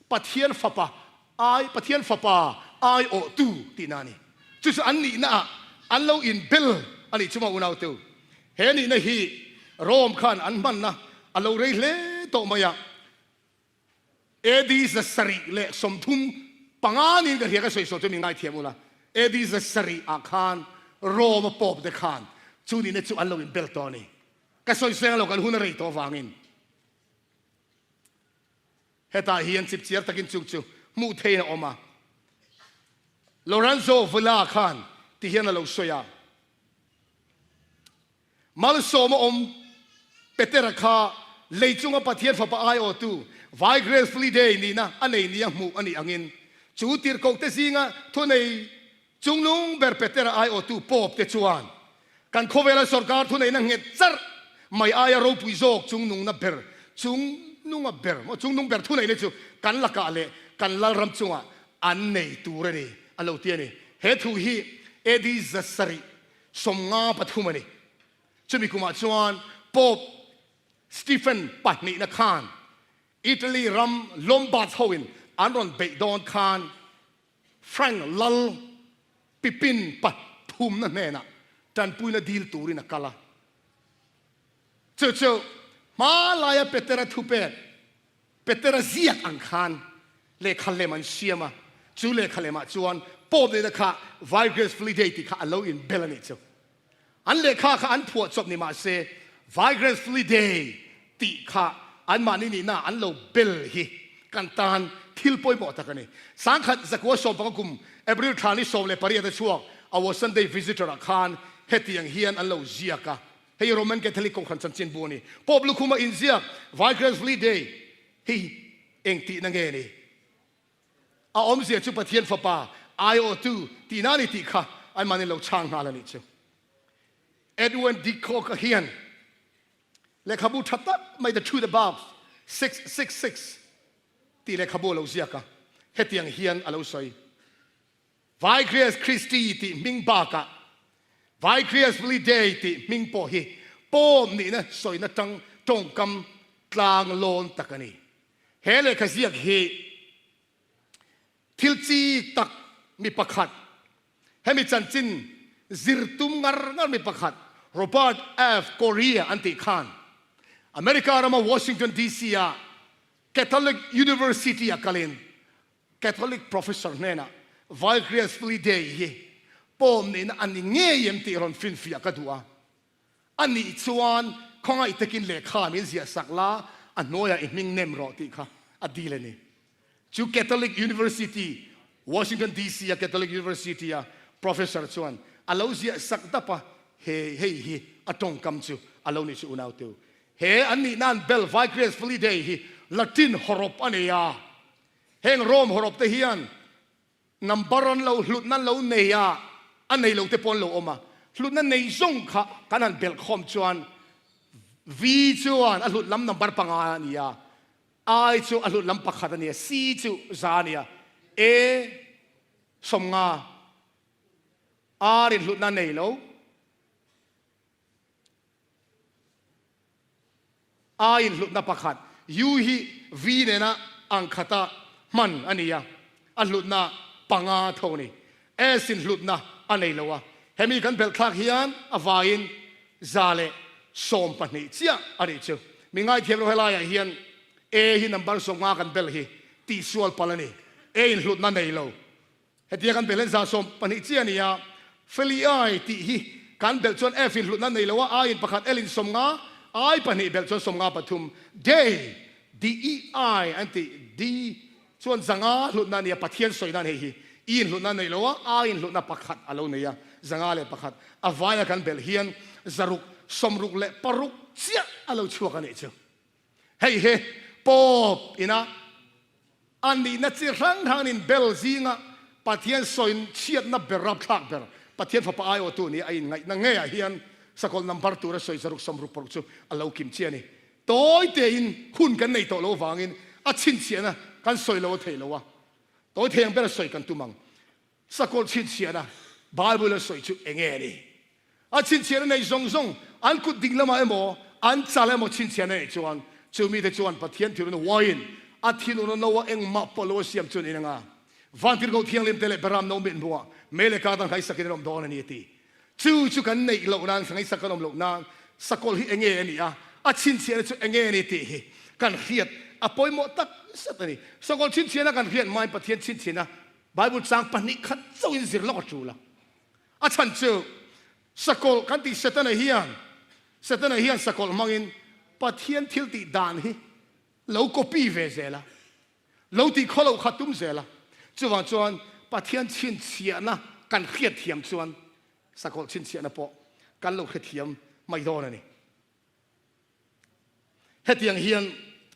Pathian fapa ai Pathian fapa aiawhtu tihna a ni. Chu chu an nihna ah an lo inbel a nih chuma unautu. He nihna hi Rome khan an hmanna a lo rei hle tawh mai a, AD 735 niin ka hria ka sawi sawi chu min ngaithiam ula, AD 700 ah khan Rome a Pope te khan chu nihna chu an lo inbel tawh a ni. Ka sawi seng lo kan hun a rei tawh avangin. Hetah hian chipchiar takin chung chu hmuh theihin a awm a. Lorenzo Villa khan ti hian a lo sawi a, Malsawma awm Petera kha lei chunga Pathian Fapa aiawhtu Vai Grace Fliday nihna a nei nia hmuh a nih angin chu tirhkohte zinga thunei Chungnung ber Petera aiawhtu Pope te chuan kan khawvela sorkar thuneihna nghet charh mai aia ropui zawk chungnungna ber chungnunga ber maw chungnung ber thuneihna chu kan lakah leh kan lalram chungah an nei tur a ni a lo ti a ni. He thu hi AD 753 a ni. Chumi kumah chuan Pope Stephen pahnihna khan Italy ram Lombards hoin an rawn beih dawn khan Frank Lal Pipin pathumna hnenah tanpuina dil turin a kal a. Chu chu hmalaia Petera thupek, Petera ziak ang khan lehkha lem an siam a, chu lehkha lemah chuan Pope nena kha Vigress Fliday tih kha a lo inbel a nih chu. An lehkha kha an phuah chawp ni mah se, Vigress Fliday tih kha anmahni nihna an lo bel hi kan tan thil pawimawh tak a ni. 1915 kum April thla ni 18 a chhuak Our Sunday Visitor ah khan hetiang hian an lo ziak a, hei Roman Catholic Kohhran chanchinbu a ni. Pope lukhuma inziak Vigress Fliday hi engtihna nge ni? A awmzia chu Pathian Fapa aiawhtu tihna a ni tih kha anmahni lo chhang nghal a nih chu. Edwin de Kock-a hian lehkhabu tha tak mai The Truth About 666 tih lehkhabu a lo ziak a, hetiang hian a lo sawi. Vicarius Christi tih hming bakah Vicarius Filii Dei tih hming pawh hi pawm nihna sawina tang tawngkam tlang lawn tak a ni. He lehkha ziak hi thil chi tak mi pakhat, hemi chanchin zir tum ngar ngar mi pakhat Robert F. Correa an tih khan America rama Washington DC ah Catholic University ah kalin Catholic professor hnenah Vicarious Filii Dei hi pawm nihna a ni ngei em tih rawn finfiah ka duh a. A nih chuan khawngaih takin lehkha min ziah sak la, a hnuaiah i hming nem rawh tih kha a dil a ni. Chu Catholic University, Washington DC a Catholic University a professor chuan a lo ziah sak dap a, he hei hi a tawngkam chu a lo ni chu unauteu. He an nih nan bel Vicarious Filii Dei hi Latin hawrawp a nei a, Heng Rome hawrawp te hian number an lo hlutna lo nei a, a nei lo te pawh an lo awm a. Hlutna nei zawng kha kan han belh khawm chuan V chuan a hlut lam number panga a ni a, I chu a hlut lam pakhat a ni a, C chu za a ni a, A 50, R in hlutna a nei lo. A inhlutna pakhat, U hi V nena ang khata hman a ni a, a hlutna panga tho a ni. S inhlutna a nei lo a, hemi kan belh thlak hian a vaiin 112 chiah a nih chu. Mi ngaithiam lo helaiah hian A hi number 50 kan belh hi tihsual palh a ni. A inhlutna nei lo. Hetia kan belh hian 12 chiah a ni a, Feli I tih hi kan belh chuan F in hlutna nei lo a, I in pakhat, L in 50, I pahnih belh chuan 53, Day, D-E-I an tih, D chuan 500 hlutna a ni a, Pathian sawi nan hei hi I in hlutna nei lo a, I in hlutna pakhat a lo nei a, 501, a vaia kan belh hian 666 chiah a lo chhuak a nih chu. Hei hi Pope ina a nihna chi hrang hrangin bel zinga Pathian sawi chhiatna ber rapthlak ber Pathian fapa aiawhtu nia a inngaihna ngeiah hian sakawlh number tura sawi 666 chu a lo kim chiah a ni. Tawi tein hun kan nei tawh lo vangin a chhinchhiahna kan sawi lo a theih lo a, tawi thei ang bera sawi kan tum ang. Sakawlh chhinchhiahna Bible a sawi chu eng nge ni? A chhinchhiahna nei zawng zawng an kut ding lamah emaw, an chal emaw chhinchhiahna neih chuan chu mite chuan Pathian thilruna wine a thinurna no a engmah pawh lo a siam chu an in anga Vantirhkoh Thianghlimte leh Beram no mit hmuah mei leh kar dang ngaihsakin an awm dawn a ni a ti. Chu chu kan neih loh nan, ngaihsak kan awm loh nan sakawlh hi eng nge a nih a, a chhinchhiahna chu eng nge a ni tih hi kan hriat a pawimawh tak zet a ni. Sakawlh chhinchhiahna kan hriat hmain Pathian chhinchhiahna Bible chang pahnih khat chauhin zir lawk a tul a. A chhan chu sakawlh kan tih Setana hian Setana hian sakawlh hmangin Pathian thil tih dan hi lo copy ve zel a. Lo tih khaw loh kha tum zel a. Chuvang chuan Pathian chhinchhiahna kan hriatthiam chuan sakawlh chhinchhiahna pawh kan lo hrethiam mai dawn a ni. Hetiang hian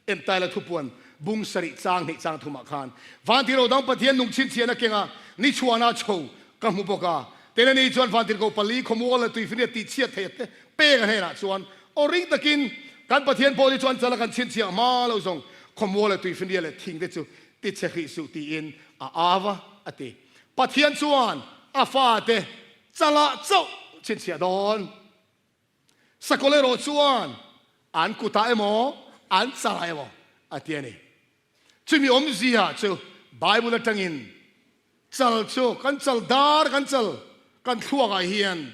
Entaila thupuan bung sarih chang hnih chang thumah khan Vantirho dang Pathian nung chhinchhiahna kenga ni chhuahna chho ka hmu bawk a. Tin ani chuan Vantirhkoh pali khawmual leh tuifinriat tihchhiat theih te pek a hnenah chuan aw ring takin kan Pathian pawh hi chuan chala kan chhinchhiah hma lo zawng khawmual leh tuifinriat leh thing te chu tichhe hrih suh tiin a au a, a ti. Pathian chuan a fate chalah chauh chhinchhiah dawn. Sakawlh erawh chuan an kutah emaw, an chalah emaw a ti a ni. Chumi awmzia chu Bible atangin chal chu kan chal dar kan chal kan thluakah hian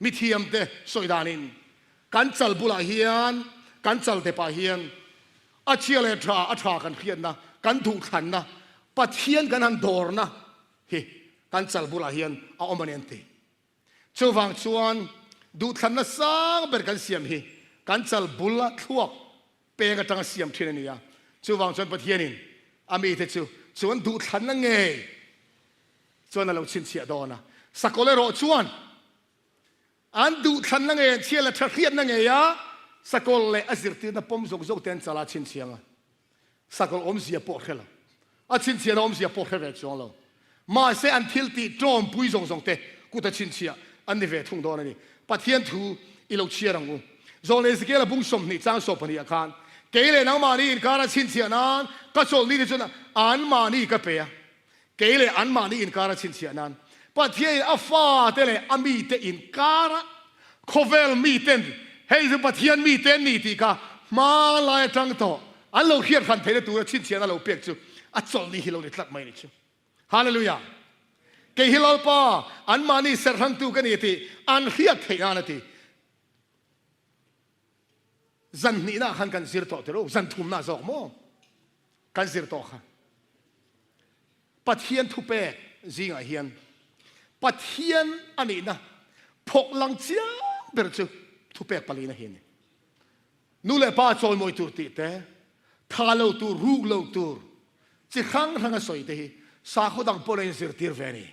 mithiamte sawi danin kan chal bulah hian kan chal depah hian a chhia leh tha a tha kan hriatna kan duhthlanna Pathian kan han dawrna hi kan chal bulah hian a awm a ni an ti. Chuvang chuan duhthlanna sang ber kan siam hi kan chal bul a thluak peng atanga siam thin a ni a. Chuvang chuan Pathianin a mite chu chuan duhthlanna ngei chuan a lo chhinchhiah dawn a. Sakawlh erawh chuan an duhthlanna ngei an chhiat leh tha hriatna ngei a sakawlh leh a zirtirna pawm zawk zawk te an chala chhinchhiang a. Sakawlh awmzia pawh hre lo. A chhinchhiahna awmzia pawh hre ve chuang lo. Mahse an thil tih tawmpui zawng zawng te kut a chhinchhiah an ni ve thung dawn a ni. Pathian thu i lo chhiar ang u. Zawlne Ezekiel-a bung 20 chang 12 ah khan, Kei leh nangmahni inkara chhinchhiah nan ka chawlhni te chuan anmahni ka pe a. Kei leh anmahni inkara chhinchhiah nan Pathianin a fate leh a mite inkara khawvel miten hei chu Pathian mite an ni tih kha hmanlai atang tawh an lo hriat hran theihna tura chhinchhiahna lo pek chu a chawlhni hi lo ni tlat mai a ni chu. Hallelujah! Kei hi Lalpa anmahni serhhlangtu ka ni tih an hriat theih nan a ti. Zan hnihna khan kan zir tawh tiro, zan thumna zawk maw? Kan zir tawh kha. Pathian thupek zingah hian Pathian a nihna phawk lang chiang ber chu thupek palina hi a ni. Nu leh pa chawimawi tur tih te, tha lo tur, ruk lo tur, chi hrang hranga sawi te hi sakhaw dang pawhin a inzirtir ve a ni.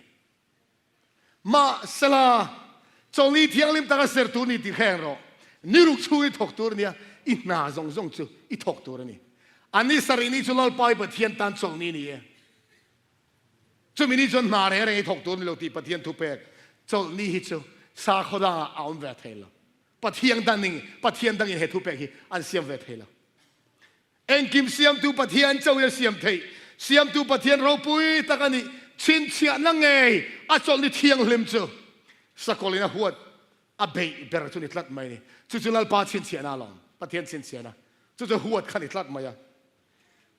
Mahsela, chawlhni thianghlim taka ser tur ni tih hreng rawh. Ni ruk chhung i thawk tur nia, i hna zawng zawng chu i thawk tur a ni. A ni sarih ni chu Lalpa i Pathian tan chawlhni ni e. Chumi ni chuan hna reng reng i thawk tur ni lo tih Pathian thupek chawlhni hi chu sakhaw dangah a awm ve thei lo. Pathian dangin Pathian dangin he thupek hi an siam ve thei lo. Engkim Siamtu Pathian chauhin a siam theih. Siamtu Pathian ropui tak a nih. Chhinchhiahna ngei a chawlhni thianghlim chu sakawlhin a huat a beih ber chu ni tlat mai a ni. Chu chu Lalpa chhinchhiahna alawm. Pathian chhinchhiahna. Chu chu huat kha ni tlat mai a.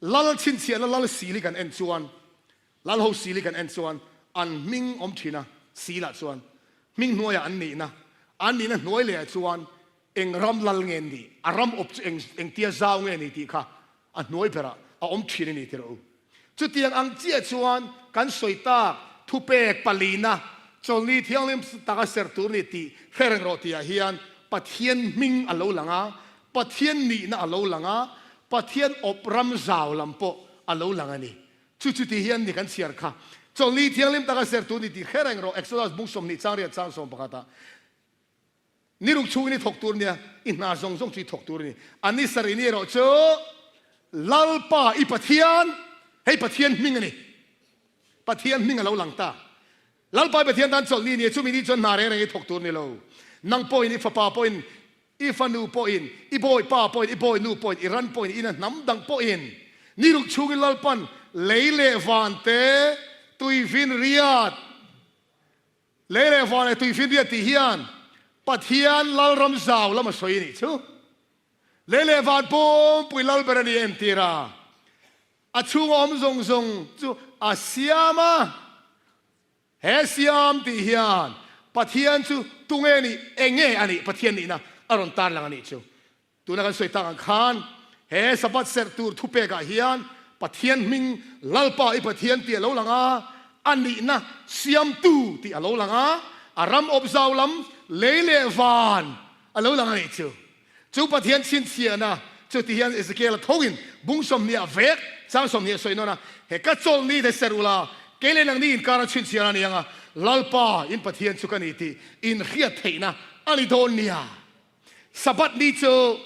Lal chhinchhiahna Lal sili kan en chuan, Lal ho sili kan en chuan an hming awm thin a, silah chuan hming hnuaiah an nihna, an nihna hnuai lehah chuan Eng ram lal nge ni? A ram awp chu eng engtia zau nge ni tih kha a hnuai berah a awm thin a ni ti rawh u. Chutiang ang chiah chuan kan sawi tak thupek palina chawlhni thianghlim taka serh tur ni tih hre reng rawh tihah hian Pathian hming a lo lang a, Pathian nihna a lo lang a, Pathian awp ram zau lam pawh a lo lang a ni. Chu chu tih hian ni kan chhiar kha. Chawlhni thianghlim taka serh tur ni tih hre reng rawh Exodus bung 20 chang riat chang 11 ah. Ni ruk chhungin i thawk tur nia, i hna zawng zawng chu i thawk tur a ni. A ni sarih ni erawh chu Lalpa i Pathian, hei Pathian hming a ni. Pathian hming a lo lang ta. Lalpa i Pathian tan chawlh ni nia, chumi ni chuan hna reng reng i thawk tur ni lo. Nang pawhin, i fapa pawhin, i fanu pawhin, i bawipa pawhin, i bawinu pawhin, i ran pawhin, i ina hnam dang pawhin, ni ruk chhungin Lalpan lei leh van te, tuivin riat, Lei leh van leh tuifinriat tih hian Pathian Lalram zau lam a sawi a nih chu. Lei leh van pumpui lal ber a ni entir a, a chhunga awm zawng zawng chu a siam a. He siam tih hian Pathian chu tunge nih, enge a nih, Pathian nihna a rawn tarlang a nih chu. Tuna kan sawi tak ang khan he Sabbath serh tur thupekah hian Pathian hming Lalpa i Pathian tih a lo lang a, a nihna Siamtu tih a lo lang a, a ram awp zau lam lei leh van a lo lang a nih chu. Chu Pathian chhinchhiahna chu ti hian Ezekiel-a thoin bung 20 ah vek Chang 20 a sawi nawn a, He ka chawlhni te ser ula, kei leh nangni inkar a chhinchhiar a ni ang a, Lalpa in Pathian chu ka ni tih in hriat theihna a ni dawn nia. Sabbath ni chu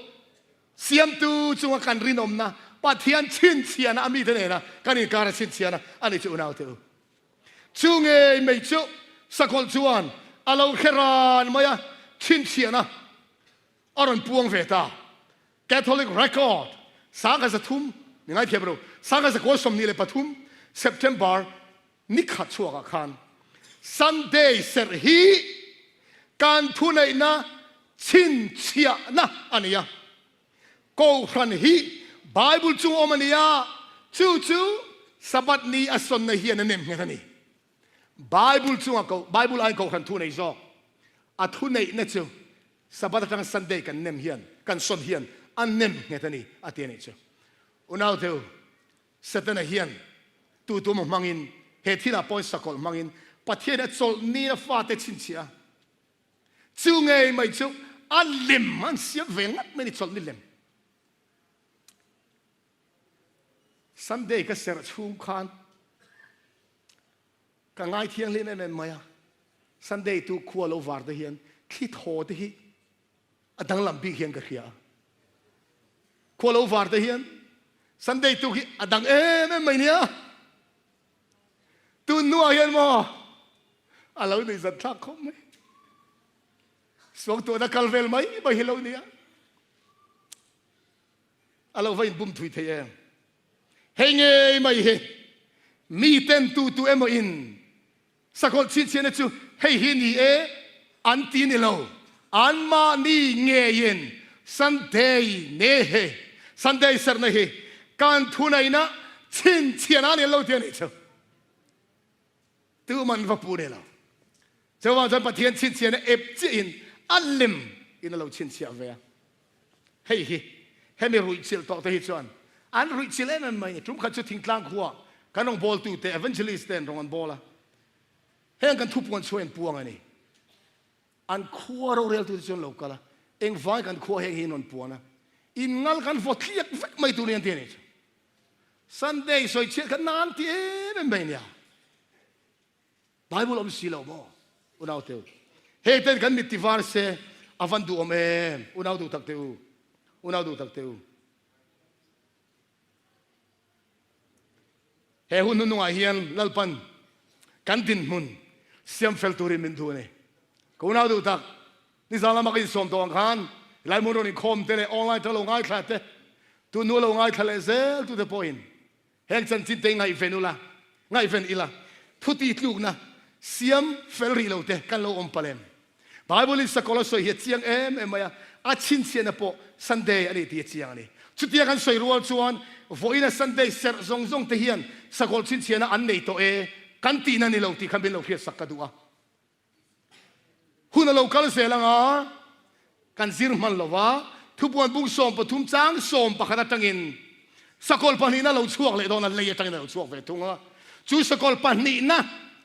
Siamtu chunga kan rinawmna, Pathian chhinchhiahna a mite nena kan inkar a chhinchhiahna a ni chu unaute u. Chu ngei mai chu sakawlh chuan a lo hre ran mai a, chhinchhiahna a rawn puang ve ta. Catholic Record, 1300, mi ngaithiam ru, 1923, September ni khat chhuakah khan Sunday serh hi kan thuneihna chhinchhiahna a ni a. Kohhran hi Bible chung awm a ni a, chu chu Sabbath ni a sawnna hian a nem nghet a ni. Bible chunga ko, Bible aiin kohhran thu nei zawk. A thuneihna chu Sabbath atanga Sunday kan nem hian, kan sawn hian a nem nghet a ni a ti a nih chu. Unauteu, Setana hian tu tu emaw hmangin, he thilah pawhin sakawlh hmangin Pathian a chawlh ni a fate chhinchhiah a. Chu ngei mai chu a lem an siam ve ngat mai a ni, chawlh ni lem. Sunday ka serh chhung khan ka ngai thianghlim em em mai a, Sunday tu khua lo var te hian thli thaw te hi a danglam bik hian ka hria a. Khua lo var te hian Sunday tuk hi a dang em em mai nia. Tun hnuah hian maw a lo nuih zat thlak khawp mai. Suangtuahna kal vel mai mai hi lo nia. A lo va inbum thui thei em? Hei ngei mai hi miten tu tu emaw in sakawlh chhinchhiahna chu hei hi ni e an ti ni lo. Anmahni ngeiin Sunday ne hi, Sunday serhna hi kan thuneihna chhinchhiahna a ni lo ti a nih chu. Tuman va pu nei lo. Chuvang chuan Pathian chhinchhiahna ep chiahin a lem in a lo chhinchhiah ve a. Hei hi hemi ruihchilh tawh te hi chuan an ruihchilh em em mai ni. Tum khat chu thingtlang khua kan rawn bawltu te evangelist ten rawn an bawl a. Heng kan thupuan chhuah in puang a ni. An khua roreltu te chuan lo kal a, engvai kan khua heng hi in rawn puan a, in ngal kan vaw tliak vek mai tur ni an ti a ni chu. Sunday sawi chhiat kha nan ti em em mai nia. Bible awm si lo maw? Unau te u. Hei ten kan mit ti var se a van duh awm em? Unau duh tak te u. Unau duh tak te u. He hun hnunungah hian Lalpan kan dinhmun siam fel turin min duh a ni. Ka unau duh tak, nizan lama ka insawm tawh ang khan Laimun rawn inkhawm te leh online ta lo ngaithla te, tun hnu lo ngaithla leh zel tute pawhin Heng chanchin te ngaihven ula, ngaihven ila, thuti tlukna siam fel rih lo te kan lo awm palh em? Bible in sakawlh a sawi hi a chiang em em mai a, a chhinchhiahna pawh Sunday a ni tih a chiang a ni. Chutia kan sawi rual chuan vawiina Sunday serh zawng zawng te hian sakawlh chhinchhiahna an nei tawh e kan tihna ni lo tih kha min lo hriatsak ka duh a. Hun a lo kal zel anga kan zir hman lo va, thupuan bung 13 chang 11 atangin sakawlh pahnihna lo chhuak leh dawn a, lei atangin a lo chhuak ve thung a. Chu sakawlh pahnihna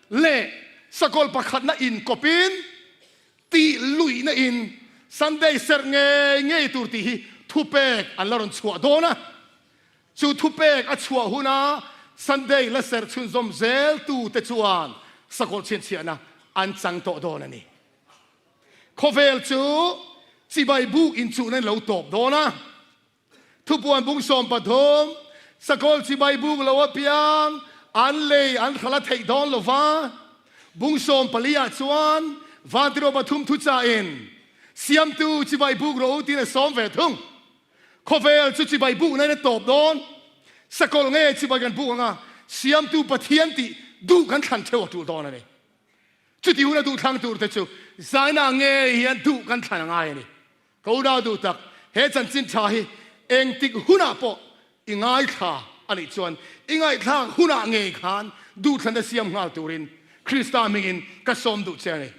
leh sakawlh pakhatna inkawpin tih luihna in Sunday serh ngei ngei tur tih hi thupek an la rawn chhuah dawn a. Chu thupek a chhuah huna Sunday la serh chhunzawm zel tute chuan sakawlh chhinchhiahna an chang tawh dawn a ni. Khawvel chu chibai buk inchuhna in lo tawp dawn a. Thupuan bung 13, Sakawlh chibai buk lo apiang an lei an hral a theih dawn lo va. Bung 14 ah chuan Vantirua pathum thuchahin Siamtu chibai buk rawh u tiin a sawm ve thung. Khawvel chu chibai bukna in a tawp dawn. Sakawlh nge chibai kan buk anga Siamtu Pathian tih duh kan thlan theuh a tul dawn a ni. Chuti huna duh thlang tur te chu zaina nge hian duh kan thlan a ngai a ni. Ka unau duh tak, he chanchin tha hi engtik hunah pawh i ngaithla a nih chuan i ngaihthlak hunah ngei khan duhthlanna siam nghal turin Krista hmingin ka sawm duh che a ni.